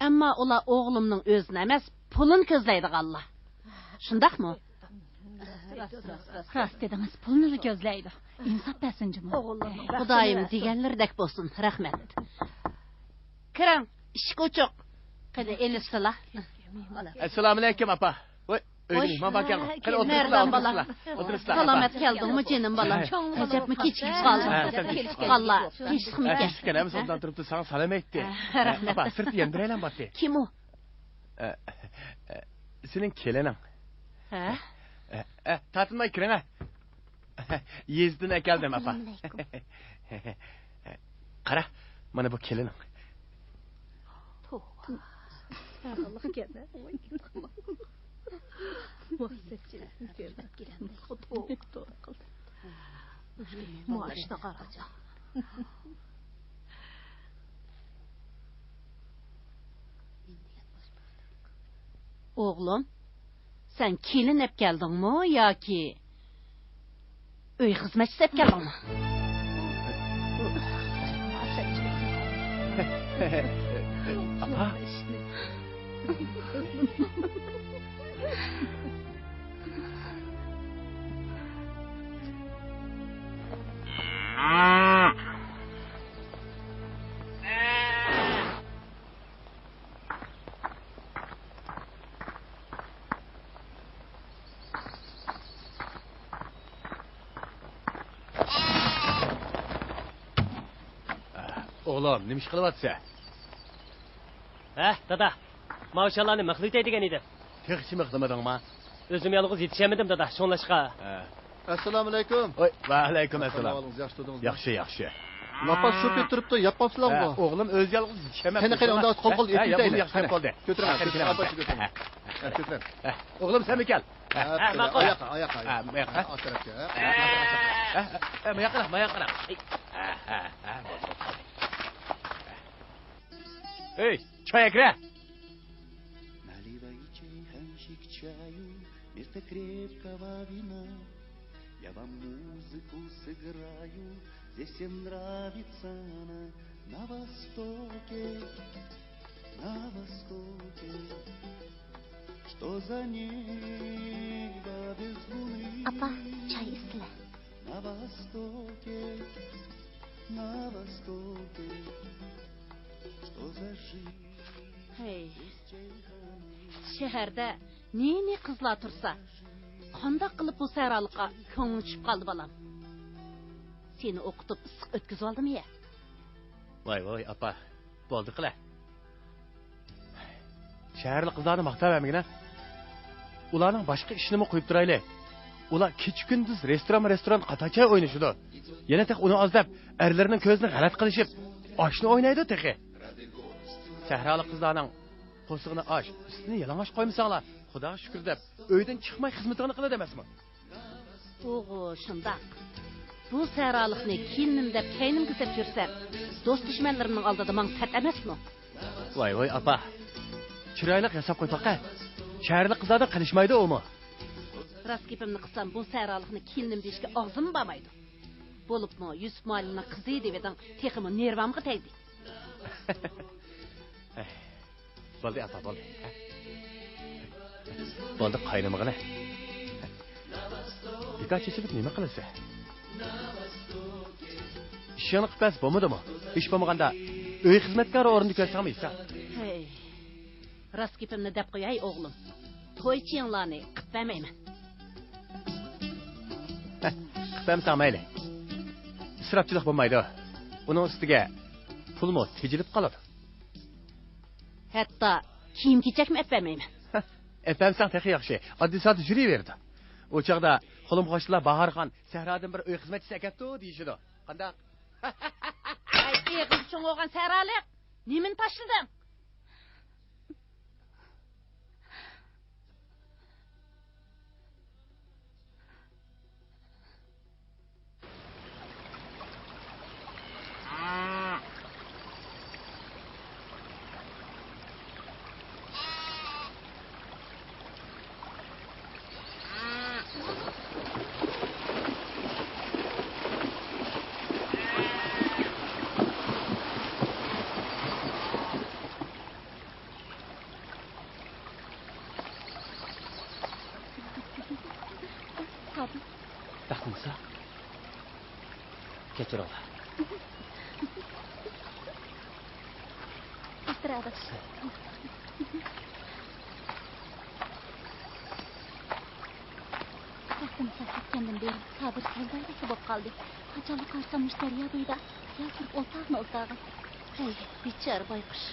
ئەمما ئۇلار ئوغلۇمنىڭ ئۆزىنى ئەمەس، پۇلىنى كۆزلەيدىغانلار. شۇنداقمۇ؟ راست دېدىڭىز، پۇلنىلا كۆزلەيدۇ. ئىنساپ بەرسۇن جۇمۇ. خۇدايىم دېگەنلىرىدەك بولسۇن. رەھمەت. كىرىڭ، ئىشىك ئوچۇق. قېنى، ئېلىشسىلا. ئەسسالامۇئەلەيكۇم، ئاپا. ۋاي، ئۆيدە مېھمان باركەن. قېنى، ئولتۇرۇڭلار، مەردان بالا. ئولتۇرۇڭلار. سالامەت كەلدىڭمۇ، جېنىم بالام؟ ئەجەبمۇ كېچىكىپ قالدىڭ. قاللا، كېچىكمىكەن. كېچىككەن ئەمەس، ئوبدان تۇرۇپتۇ، ساڭا سالام ئېيتتى. رەھمەت. ئاپا، سىرتتا يەنە بىرەيلەن بارتى. كىم ئۇ؟ ئە، ئە، سېنىڭ كېلىنىڭ. ھە؟ ئە، ئە، تارتىنماي كىرىڭە. يېزىدىن ئەكەلدىم، ئاپا. ئەسسالامۇئەلەيكۇم. قارا، مانا بۇ كېلىنىڭ. توۋا. مۇئاشىنا قاراچا. ئوغلۇم، سەن كېلىن ئەپ كەلدىڭمۇ ياكى ئۆي خىزمەتچىسى ئەپ كەلدىڭمۇ؟ ئاپا. ئوغلۇم، نېمە ئىش قىلىۋاتىسەن؟ ھە، دادا. ماۋۇ شاللارنى مىخلىۋېتەي دېگەن ئىدىم. تېخىچە مىخلىمىدىڭما؟ ئۆزۈم يالغۇز يېتىشەلمىدىم، دادا، شۇڭلاشقا. ھە. ئەسسالامۇئەلەيكۇم. ۋەئەلەيكۇم ئەسسالام. ئەھۋالىڭىز ياخشى تۇردىڭىزمۇ؟ ياخشى، ياقشى. لاپاس شوپۇر تۇرۇپتۇ، ياپماپسىلەرغۇ؟ ھە، ئوغلۇم ئۆزى يالغۇز يېتىشەلمەپتۇ. قېنى، قېنى، ئۇنداق قول قول ھە، يېپىۋېتەيلى. ياخشى گەپ بولدى. كۆتۈرۈڭ، ھە، كۆتۈرۈڭ، كۆتۈرۈڭ. ئاپاچى كۆتۈرۈڭ. ھە، كۆتۈرۈڭ. ھە، ئوغلۇم سەنمۇ كەل. ھە، ھە، ماقۇل. ئاياققا، ئاياققا، ھە، ئاياققا. ماياققا. ھە، ئاياققا. ھە، ھە، ماياققا، ماياققا. ھە، ھە، ھە، بولدى، بولدى. ئەي، چاي ئەكىرە. Наливайте ханчик чаю вместо крепкого вина. Я вам музыку сыграю, здесь всем нравится она. На востоке, на востоке, что за небо без луны? ئاپا، چاي ئىچسىلە. На востоке, на востоке, что за жизнь без чайханы? ھەي، شەھەردە نى-نى قىزلار تۇرسا، قانداق قىلىپ بۇ سەھرالىققا كۆڭلۈڭ چۈشۈپ قالدى، بالام؟ سېنى ئوقۇتۇپ ئىسسىق ئۆتكۈزۈۋالدىم يە. ۋاي، ۋاي، ئاپا، بولدى قىلە. شەھەرلىك قىزلارنى ماختاۋەرمىگىنە. ئۇلارنىڭ باشقا ئىشىنىمۇ قويۇپ تۇرايلى. ئۇلار كېچە-كۈندۈز رېستورانمۇ رېستوران قاتار چاي ئوينىشىدۇ. يەنە تېخى ئۇنى ئاز دەپ، ئەرلىرىنىڭ كۆزىنى غەلەت قىلىشىپ، ئاشنى ئوينايدۇ تېخى. سەھرالىق قىزلارنىڭ قورسىقىنى ئاچ، ئۈستىنى يالىڭاچ قويمىساڭلار، خۇداغا شۈكۈر دەپ، ئۆيدىن چىقماي خىزمىتىڭنى قىلىدۇ ئەمەسمۇ؟ ئۇغۇ، شۇنداق. بۇ سەھرالىقنى كېلىنىم دەپ، كەينىمگە سەپ يۈرسەم، دوست-دۈشمەنلىرىمنىڭ ئالدىدا ماڭا پەت ئەمەسمۇ؟ ۋاي، ۋاي، ئاپا. چىرايلىق ياساپ قوي پاقا. شەھەرلىك قىزلاردىن قېلىشمايدۇ ئۇمۇ. راست گېپىمنى قىلسام، بۇ سەھرالىقنى كېلىنىم دېيىشكە ئاغزىممۇ بارمايدۇ. بولۇپمۇ يۈسۈپ مۇئەللىمنىڭ قىزى دېۋىدىڭ، تېخىمۇ نېرۋامغا تەگدى. بولدى، ئاپا، بولدى. بولدى، قاينىمىغىنە. بىكار چېچىلىپ نېمە قىلىسەن؟ ئىشىڭنى قىلىپ بەرسە بولمىدىمۇ؟ ھېچ بولمىغاندا ئۆي خىزمەتكارى ئورنىدا كۆرسەڭمۇ ھېساب. ھەي، راست گېپىمنى دەپ قوياي، ئوغلۇم. تويچىيىڭلارنى قىلىپ بەرمەيمەن. قىلىپ بەرمىسەڭ مەيلى. ئىسراپچىلىق بولمايدۇ. ئۇنىڭ ئۈستىگە پۇلمۇ تېجىلىپ قالىدۇ. ھەتتا كىيىم-كېچەكمۇ ئەپ بەرمەيمەن. ئەپ بەرمىسەڭ تېخى ياخشى. ئاددىي-ساددا يۈرۈۋېرىدۇ. ئۇ چاغدا قولۇم-قوشنىلار باھارخان سەھرادىن بىر ئۆي خىزمەتچىسى ئەكەپتۇ دېيىشىدۇ. قانداق؟ ئەي، ئېغىزى چوڭ بولغان سەھرالىق! نېمىنى تاشلىدىڭ؟ بەختىمىز ساق. كەچۈرۈڭلار. ئەتراپىدا. بەختىمىز ساق كەتكەندىن بېرى سابىر سەل بەردەكلا بولۇپ قالدى. قاچانلا قارىسام مۇشۇ دەريا بويىدا يالتىرىپ ئولتۇرغىنى ئولتۇرغان. ھەي، بىچارە بايقۇش.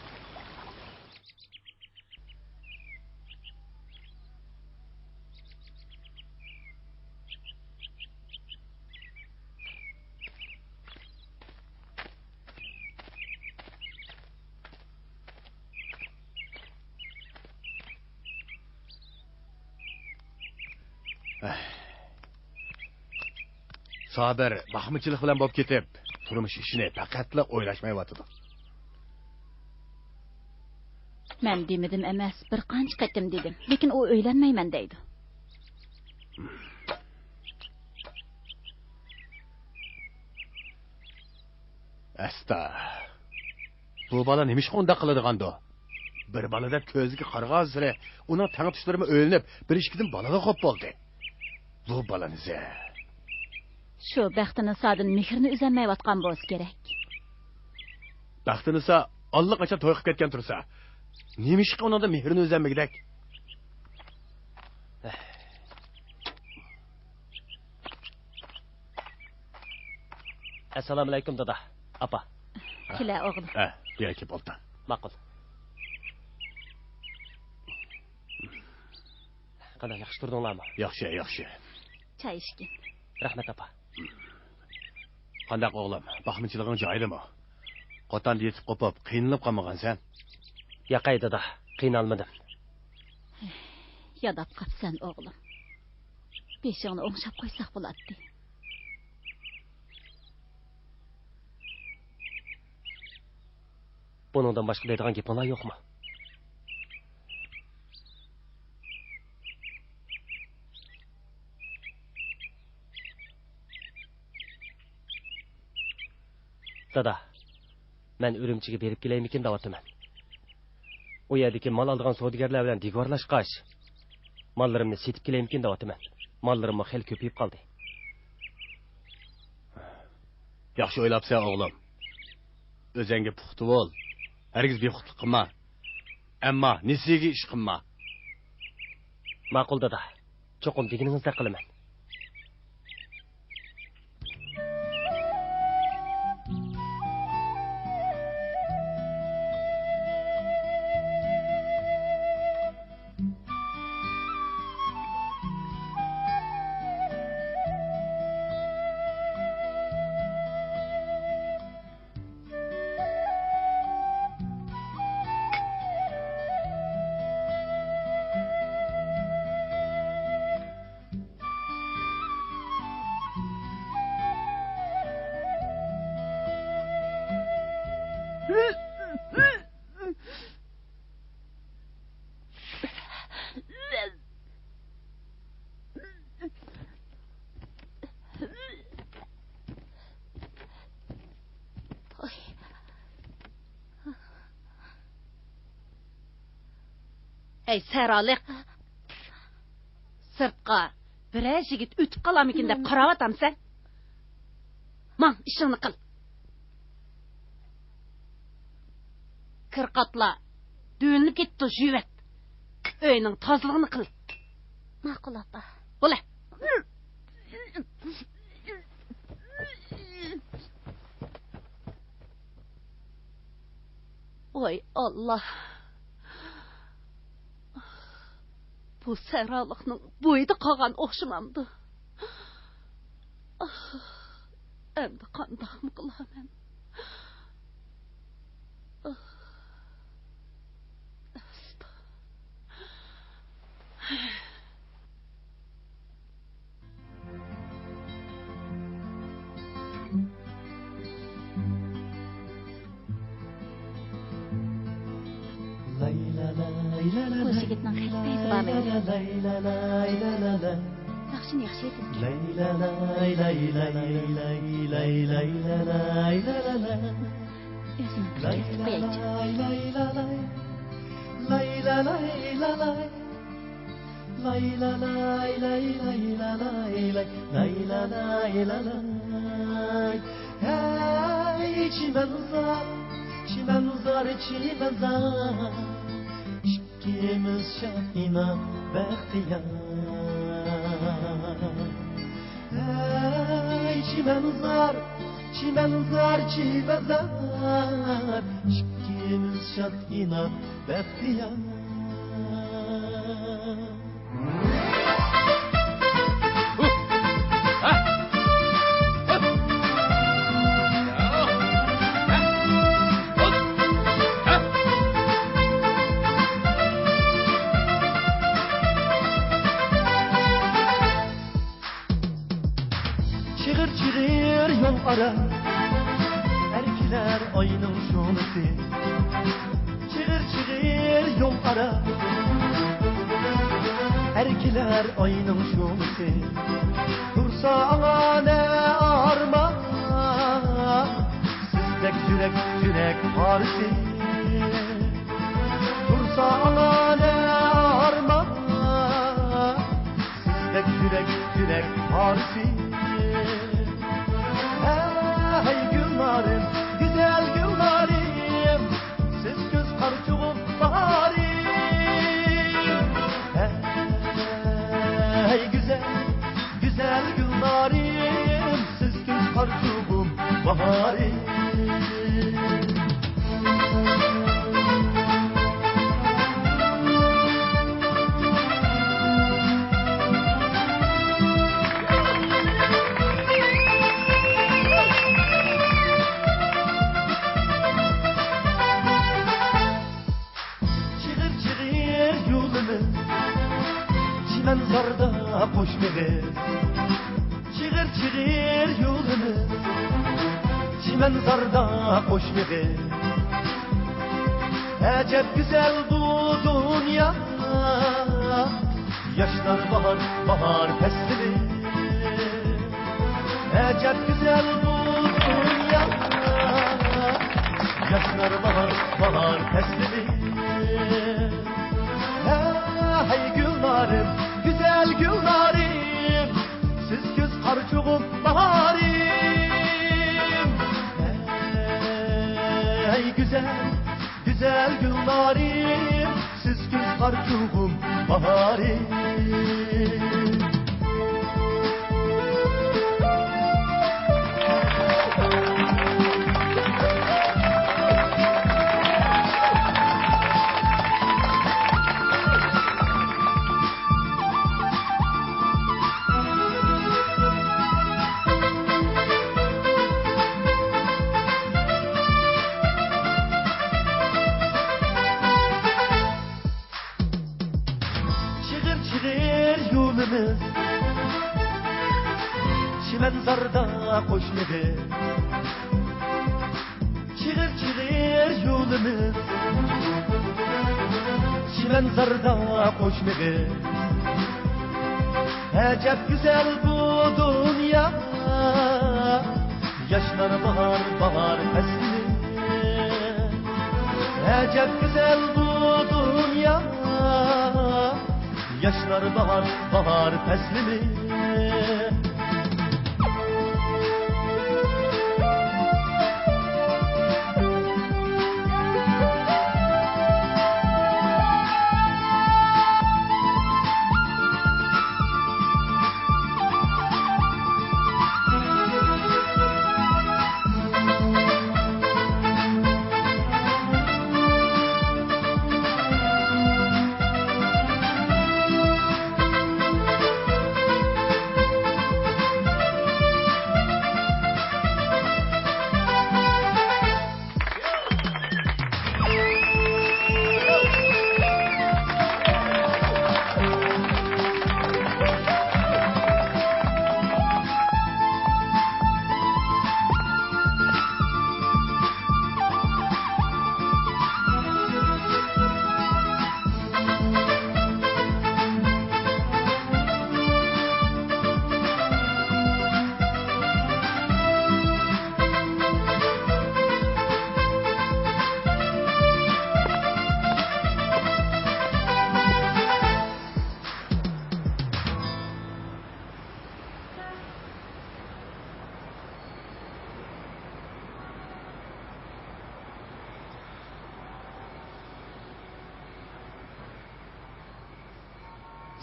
سابىر باقمىچىلىق بىلەن بولۇپ كېتىپ، تۇرمۇش ئىشىنى پەقەتلا ئويلاشمايۋاتىدۇ. مەن دېمىدىم ئەمەس، بىر قانچە قېتىم دېدىم. لېكىن ئۇ ئۆيلەنمەيمەن دەيدۇ. ئەستا. بۇ بالا نېمىشقا ئۇنداق قىلىدىغاندۇ؟ بىر بالا دەپ كۆزىگە قارىغانسېرى ئۇنىڭ تەڭتۇشلىرىمۇ ئۆيلىنىپ، بىر ئىككىدىن بالىلىق خوپ بولدى. بۇ بالىنى زە. شۇ بەختىنىسادىن مېھرىنى ئۈزەلمەيۋاتقان بولسا كېرەك. بەختىنىسا ئاللىقاچان توي قىلىپ كەتكەن تۇرسا، نېمىشقا ئۇنىڭدىن مېھرىنى ئۈزەلمىگۈدەك؟ ئەسسالامۇئەلەيكۇم، دادا، ئاپا. كېلە، ئوغلۇم. ھە، بۇ يەرگە كېلىپ ئولتۇر. ماقۇل. قانداق، ياخشى تۇردۇڭلارمۇ؟ ياخشى، ياخشى. چاي ئىچكىن. رەھمەت، ئاپا. قانداق ئوغلۇم، باقمىچىلىقىڭ جايىدىمۇ؟ قوتاندا يېتىپ قوپۇپ، قىينىلىپ قالمىغانسەن؟ ياقەي، دادا، قىينالمىدىم. ياداپ قاپسەن، ئوغلۇم. بېشىڭنى ئوڭشاپ قويساق بولاتتى. بۇنىڭدىن باشقا دەيدىغان گېپىڭلار يوقمۇ؟ دادا، مەن ئۈرۈمچىگە بېرىپ كېلەيمىكىن دەۋاتىمەن. ئۇ يەردىكى مال ئالىدىغان سودىگەرلەر بىلەن دىگورلاشقاچ، ماللىرىمنى سېتىپ كېلەيمىكىن دەۋاتىمەن. ماللىرىممۇ خېلى كۆپىيىپ قالدى. ياخشى ئويلاپسەن، ئوغلۇم. ئۆزەڭگە پۇختا بول. ھەرگىز بىپۇختىلىق قىلما. ئەمما نېسىگە ئىش قىلما. ماقۇل، دادا. چوقۇم دېگىنىڭىزدەك قىلىمەن. ھەي، سەھرالىق! سىرتقا بىرەر يىگىت ئۆتۈپ قالارمىكىن دەپ قاراۋاتامسەن؟ ماڭ، ئىشىڭنى قىل. كىرقاتلار دۆۋىلىنىپ كېتىپتۇ، يۇيۇۋەت. ئۆينىڭ تازىلىقىنى قىل. ماقۇل، ئاپا. بولە. ۋاي ئاللا. بۇ سەھرالىقنىڭ بويىدا قالغان ئوخشىمامدۇ؟ ئاھ، ئەمدى قانداقمۇ قىلارمەن؟ ئاھ، ئەستا. بۇ يىگىتنىڭ خېلى پەيزى بارمىكىن؟ ناخشىنى ياخشى ئېيتىدىكەن. ئۆزۈمنى بىر كۆرسىتىپ قويايچۇ. لاي لا لاي لا لاي. لاي لا لاي لاي لاي لا لاي لاي، لاي لا لاي لا لاي. ھەي، چىمەنزار، چىمەنزار، چىمەنزار. ئىككىمىز شاد، ئىناق، بەختىيار. ھەي، چىمەنزار، چىمەنزار، چىمەنزار. ئىككىمىز شاد، ئىناق، بەختىيار. چىغىر، چىغىر يول ئارا، ئەركىلەر ئاينىڭ شولىسى. چىغىر، چىغىر ئەركىلەر ئاينىڭ شۇلىسى، تۇرسا ئاڭا نە ئارمان؟ سىزدەك يۈرەك، يۈرەك پارىسى، تۇرسا ئاڭا نە ئارمان؟ سىزدەك يۈرەك، يۈرەك پارىسى. ھەي گۈلنارىم، گۈزەل گۈلنارىم، سىز كۆز قارىچۇقۇم، باھارىم. ھەي گۈزەل، گۈزەل گۈلنارىم، سىز كۆز قارىچۇقۇم، باھارىم. چىغىر چىغىر يولىمىز، چىمەنزاردا قوش مېغىز. چىغىر چىغىر يولىمىز، چىمەنزاردا قوش مېغىز. ئەجەب گۈزەل بۇ دۇنيا، ياشلار باھار، باھار پەسلىدە. ئەجەب گۈزەل بۇ دۇنيا، ياشلار باھار، باھار پەسلىدە. ھەي گۈلنارىم، گۈزەل گۈلنارىم، سىز كۆز قارىچۇقۇم، باھارىم. ھەي گۈزەل، گۈزەل گۈلنارىم، سىز كۆز قارىچۇقۇم، باھارىم. چىغىر چىغىر يولىمىز، چىمەنزاردا قوش مېغىز. چىغىر چىغىر يولىمىز، چىمەنزاردا قوش مېغىز. ئەجەب گۈزەل بۇ دۇنيا، ياشلار باھار، باھار پەسلى. ئەجەب گۈزەل بۇ دۇنيا، ياشلار باھار، باھار پەسلى.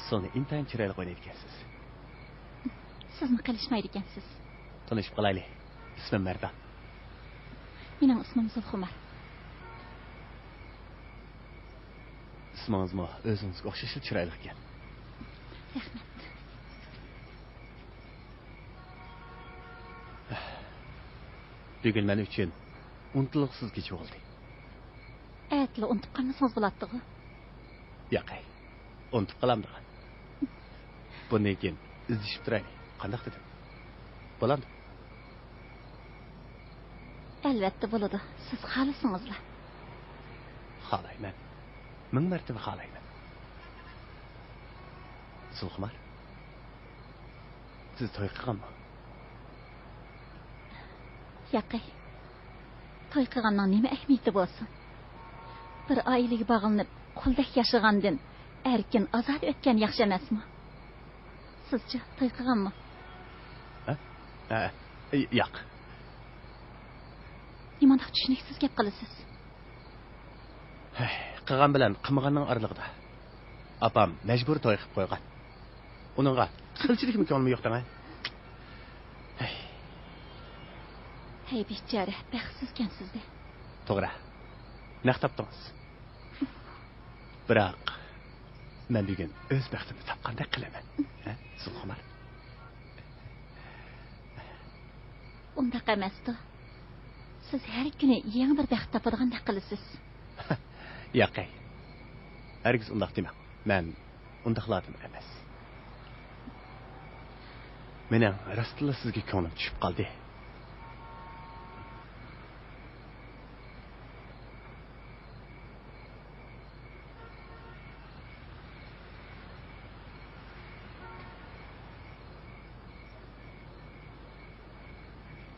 سولنى ئىنتايىن چىرايلىق ئوينايدىكەنسىز. سىزمۇ قېلىشمايدىكەنسىز. تونۇشۇپ قالايلى. ئىسمىم مەردان. مېنىڭ ئىسمىم زۇلخۇمار. ئىسمىڭىزمۇ ئۆزىڭىزگە ئوخشاشلا چىرايلىق ئىكەن. رەھمەت. بۈگۈن مەن ئۈچۈن ئۇنتۇلغۇسىز كېچە بولدى. ئەتىلا ئۇنتۇپ قالمىسىڭىز بولاتتىغۇ. ياقەي، ئۇنتۇپ قالامدىغان. بۇندىن كېيىن ئىزدىشىپ تۇرايلى. قانداق دېدىم؟ بولامدۇ؟ ئەلۋەتتە بولىدۇ، سىز خالىسىڭىزلا. خالايمەن. مىڭ مەرتىبە خالايمەن. زۇلخۇمار، سىز توي قىلغانمۇ؟ ياقەي، توي قىلغاننىڭ نېمە ئەھمىيىتى بولسۇن؟ بىر ئائىلىگە باغلىنىپ، قۇلدەك ياشىغاندىن ئەركىن، ئازادە ئۆتكەن ياخشى ئەمەسمۇ؟ سىزچۇ، توي قىلغانمۇ؟ ھە؟ ھە، ياق. نېمانداق چۈشىنىكسىز گەپ قىلىسىز؟ ھەي، قىلغان بىلەن قىلمىغاننىڭ ئارىلىقىدا. ئاپام مەجبۇرىي توي قىلىپ قويغان. ئۇنىڭغا قىلچىلىكمۇ كۆڭلۈم يوق دەڭە. ھەي. ھەي، بىچارە، بەختسىزكەنسىز-دە. توغرا. نەق تاپتىڭىز. بىراق، مەن بۈگۈن ئۆز بەختىمنى تاپقاندەك قىلىمەن. ھە، زۇلخۇمار؟ ئۇنداق ئەمەستۇ. سىز ھەر كۈنى يېڭى بىر بەخت تاپىدىغاندەك قىلىسىز. ياقەي. ھەرگىز ئۇنداق دېمەڭ. مەن ئۇنداقلاردىن ئەمەس. مېنىڭ راستتىنلا سىزگە كۆڭلۈم چۈشۈپ قالدى.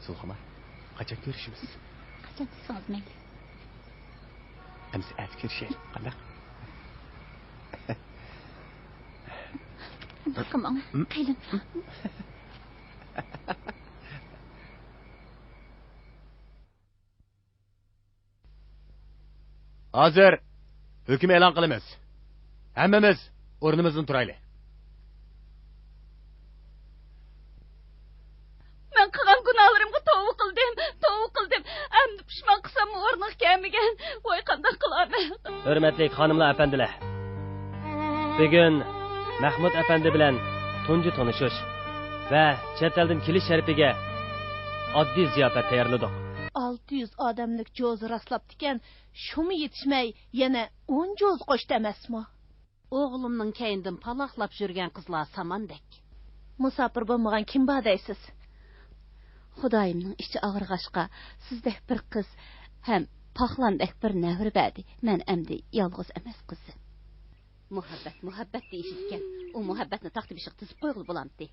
زۇلخۇمار، قاچان كۆرۈشىمىز؟ قاچان دېسىڭىز مەيلى. ئەمىسە ئەتە كۆرۈشەيلى، قانداق؟ ئۇنداق قىلماڭ، ھىم؟ قېلىن. ھازىر ھۆكۈم ئېلان قىلىمىز. ھەممىمىز ئورنىمىزدىن تۇرايلى. مەن قىلغان گۇناھلىرىمغا توۋا قىلدىم، توۋا قىلدىم. ئەمدى پۇشمان قىلساممۇ ئورنىغا كەلمىگەن. ۋاي، قانداق قىلارمەن؟ ھۆرمەتلىك خانىملار، ئەپەندىلەر! بۈگۈن مەھمۇت ئەپەندى بىلەن تۇنجى تونۇشۇش ۋە چەت ئەلدىن كېلىش شەرىپىگە ئاددىي زىياپەت تەييارلىدۇق. ئالتە يۈز ئادەملىك جوزا راسلاپتىكەن، شۇمۇ يېتىشمەي، يەنە ئون جوزا قوشتى ئەمەسمۇ؟ ئوغلۇمنىڭ كەينىدىن پالاقلاپ يۈرگەن قىزلار ساماندەك. مۇساپىر بولمىغان كىم بار دەيسىز؟ خۇدايىمنىڭ ئىچى ئاغرىغاچقا، سىزدەك بىر قىز ھەم پاخلاندەك بىر نەۋرە بەردى. مەن ئەمدى يالغۇز ئەمەس، قىزىم. مۇھەببەت، مۇھەببەت دېيىشىدىكەن. ئۇ مۇھەببەتنى تاختا بېشىغا تىزىپ قويغىلى بولامتى؟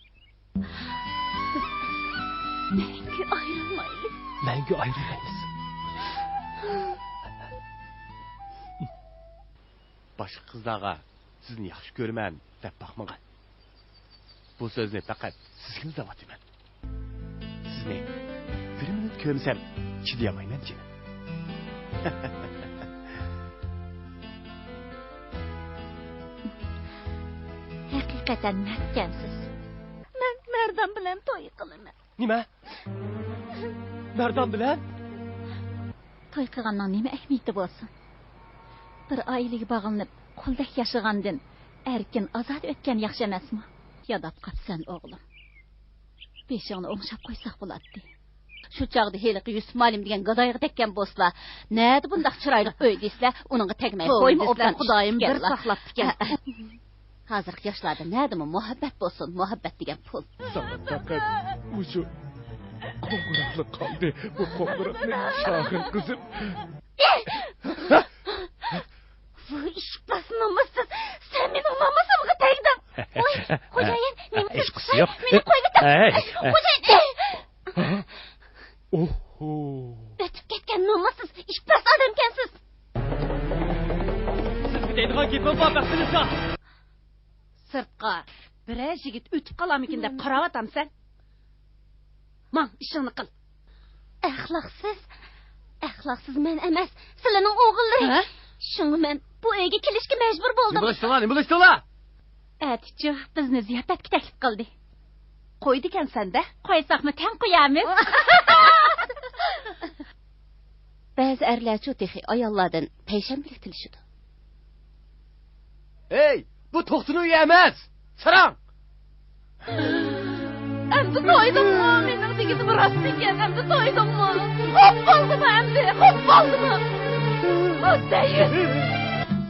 مەڭگۈ ئايرىلمايلى. مەڭگۈ ئايرىلمايمىز. باشقا قىزلارغا سىزنى ياخشى كۆرىمەن دەپ باقمىغان. بۇ سۆزنى پەقەت سىزگىلا دەۋاتىمەن. سىزنى بىر مىنۇت كۆرمىسەم چىدىيالمايمەن، جېنىم. ھەقىقەتەن مەردكەنسىز. مەن مەردان بىلەن توي قىلىمەن. نېمە؟ مەردان بىلەن؟ توي قىلغاننىڭ نېمە ئەھمىيىتى بولسۇن؟ بىر ئائىلىگە باغلىنىپ، قۇلدەك ياشىغاندىن ئەركىن، ئازادە ئۆتكەن ياخشى ئەمەسمۇ؟ ياداپ قاپسەن، ئوغلۇم. بېشىڭنى ئوڭشاپ قويساق بولاتتى. شۇ چاغدا ھېلىقى يۈسۈپ مۇئەللىم دېگەن گادايغا تەگكەن بولسىلا، نەدە بۇنداق چىرايلىق ئۆي دېسىلە، ئۇنىڭغا تەگمەي قويما، ئوبدان خۇدايىم بىر ساقلاپتىكەن. ھازىرقى ياشلاردا نەدىمۇ مۇھەببەت بولسۇن، مۇھەببەت دېگەن پۇل. ساڭا پەقەت مۇشۇ قوڭغۇراقلا قالدى. بۇ قوڭغۇراقنى شاخىن قىزىم. ۋۇي، ئىشقىپاس نومۇسسىز! سەن مېنىڭ نومۇسۇمغا تەگدىڭ! ۋۇي، خوجايىن، نېمە قىلىسىز؟ ھېچقىسى يوق. مېنى قويۇۋېتىڭ! ھەي! خوجايىن! ئوھو! ئۆتۈپ كەتكەن نومۇسسىز، ئىشقىپاس ئادەمكەنسىز! سىزگە دەيدىغان گېپىم بار، بەختىنىسا! سىرتقا بىرەر يىگىت ئۆتۈپ قالارمىكىن دەپ قاراۋاتامسەن؟ ماڭ، ئىشىڭنى قىل. ئەخلاقسىز، ئەخلاقسىز مەن ئەمەس، سىلەرنىڭ ئوغۇللىرى. ھە؟ شۇڭا مەن بۇ ئۆيگە كېلىشكە مەجبۇر بولدۇم. نېمە بولۇشتۇڭلار، نېمە بولۇشتۇڭلار؟ ئەتىچۇ بىزنى زىياپەتكە تەكلىپ قىلدى. قويىدىكەنسەن-دە. قويساقمۇ تەڭ قويارمىز. بەزى ئەرلەرچۇ تېخى ئاياللاردىن پەيشەنبىلىك تىلىشىدۇ. ھەي، بۇ توختىنىڭ ئۆيى ئەمەس! ساراڭ! ئەمدى تويدۇڭمۇ؟ مېنىڭ دېگىنىم راست ئىكەن، ئەمدى تويدۇڭمۇ؟ خوپ بولدىمۇ ئەمدى؟ خوپ بولدىمۇ؟ ئۇ دەييۇس!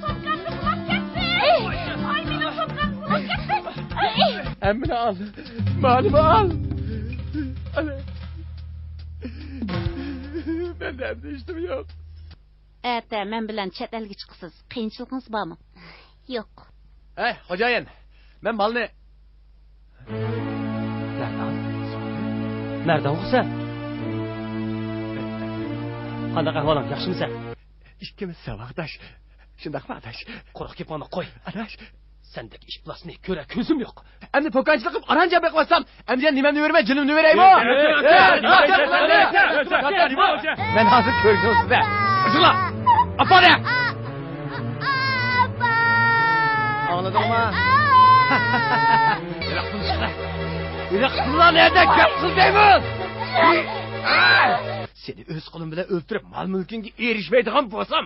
سومكامنى ئۇلاپ كەتتى! ئاي، مېنىڭ سومكامنى ئۇلاپ كەتتى! ھەممىنى ئال! مالىمنى ئال! ئانا! مەندە ئەمدى ھېچنېمە يوق. ئەتە مەن بىلەن چەت ئەلگە چىقىسىز. قىيىنچىلىقىڭىز بارمۇ؟ يوق. ھەي، خوجايىن، مەن مالنى. مەردانغۇ سەن؟ قانداق ئەھۋالىڭ، ياخشىمۇ سەن؟ ئىككىمىز ساۋاقداش. شۇنداقمۇ، ئاداش؟ قۇرۇق گېپىڭنى قوي. ئاداش. سەندەك ئىپلاسنى كۆرەر كۆزۈم يوق. ئەمدى پوكانچىلىق قىلىپ ئاران جان بېقىۋاتسام، ئەمدى يەنە نېمەمنى بېرىمەن، جېنىمنى بېرەيمۇ؟ مەن ھازىر كۆرگۈزىمەن سىزگە. ئاپا! ئاڭلىدىڭمۇ؟ ئىلىقسىزلار نەدە گەپ قىلدىڭمۇ؟ سېنى ئۆز قولۇم بىلەن ئۆلتۈرۈپ، مال-مۈلكۈڭگە ئېرىشمەيدىغان بولسام،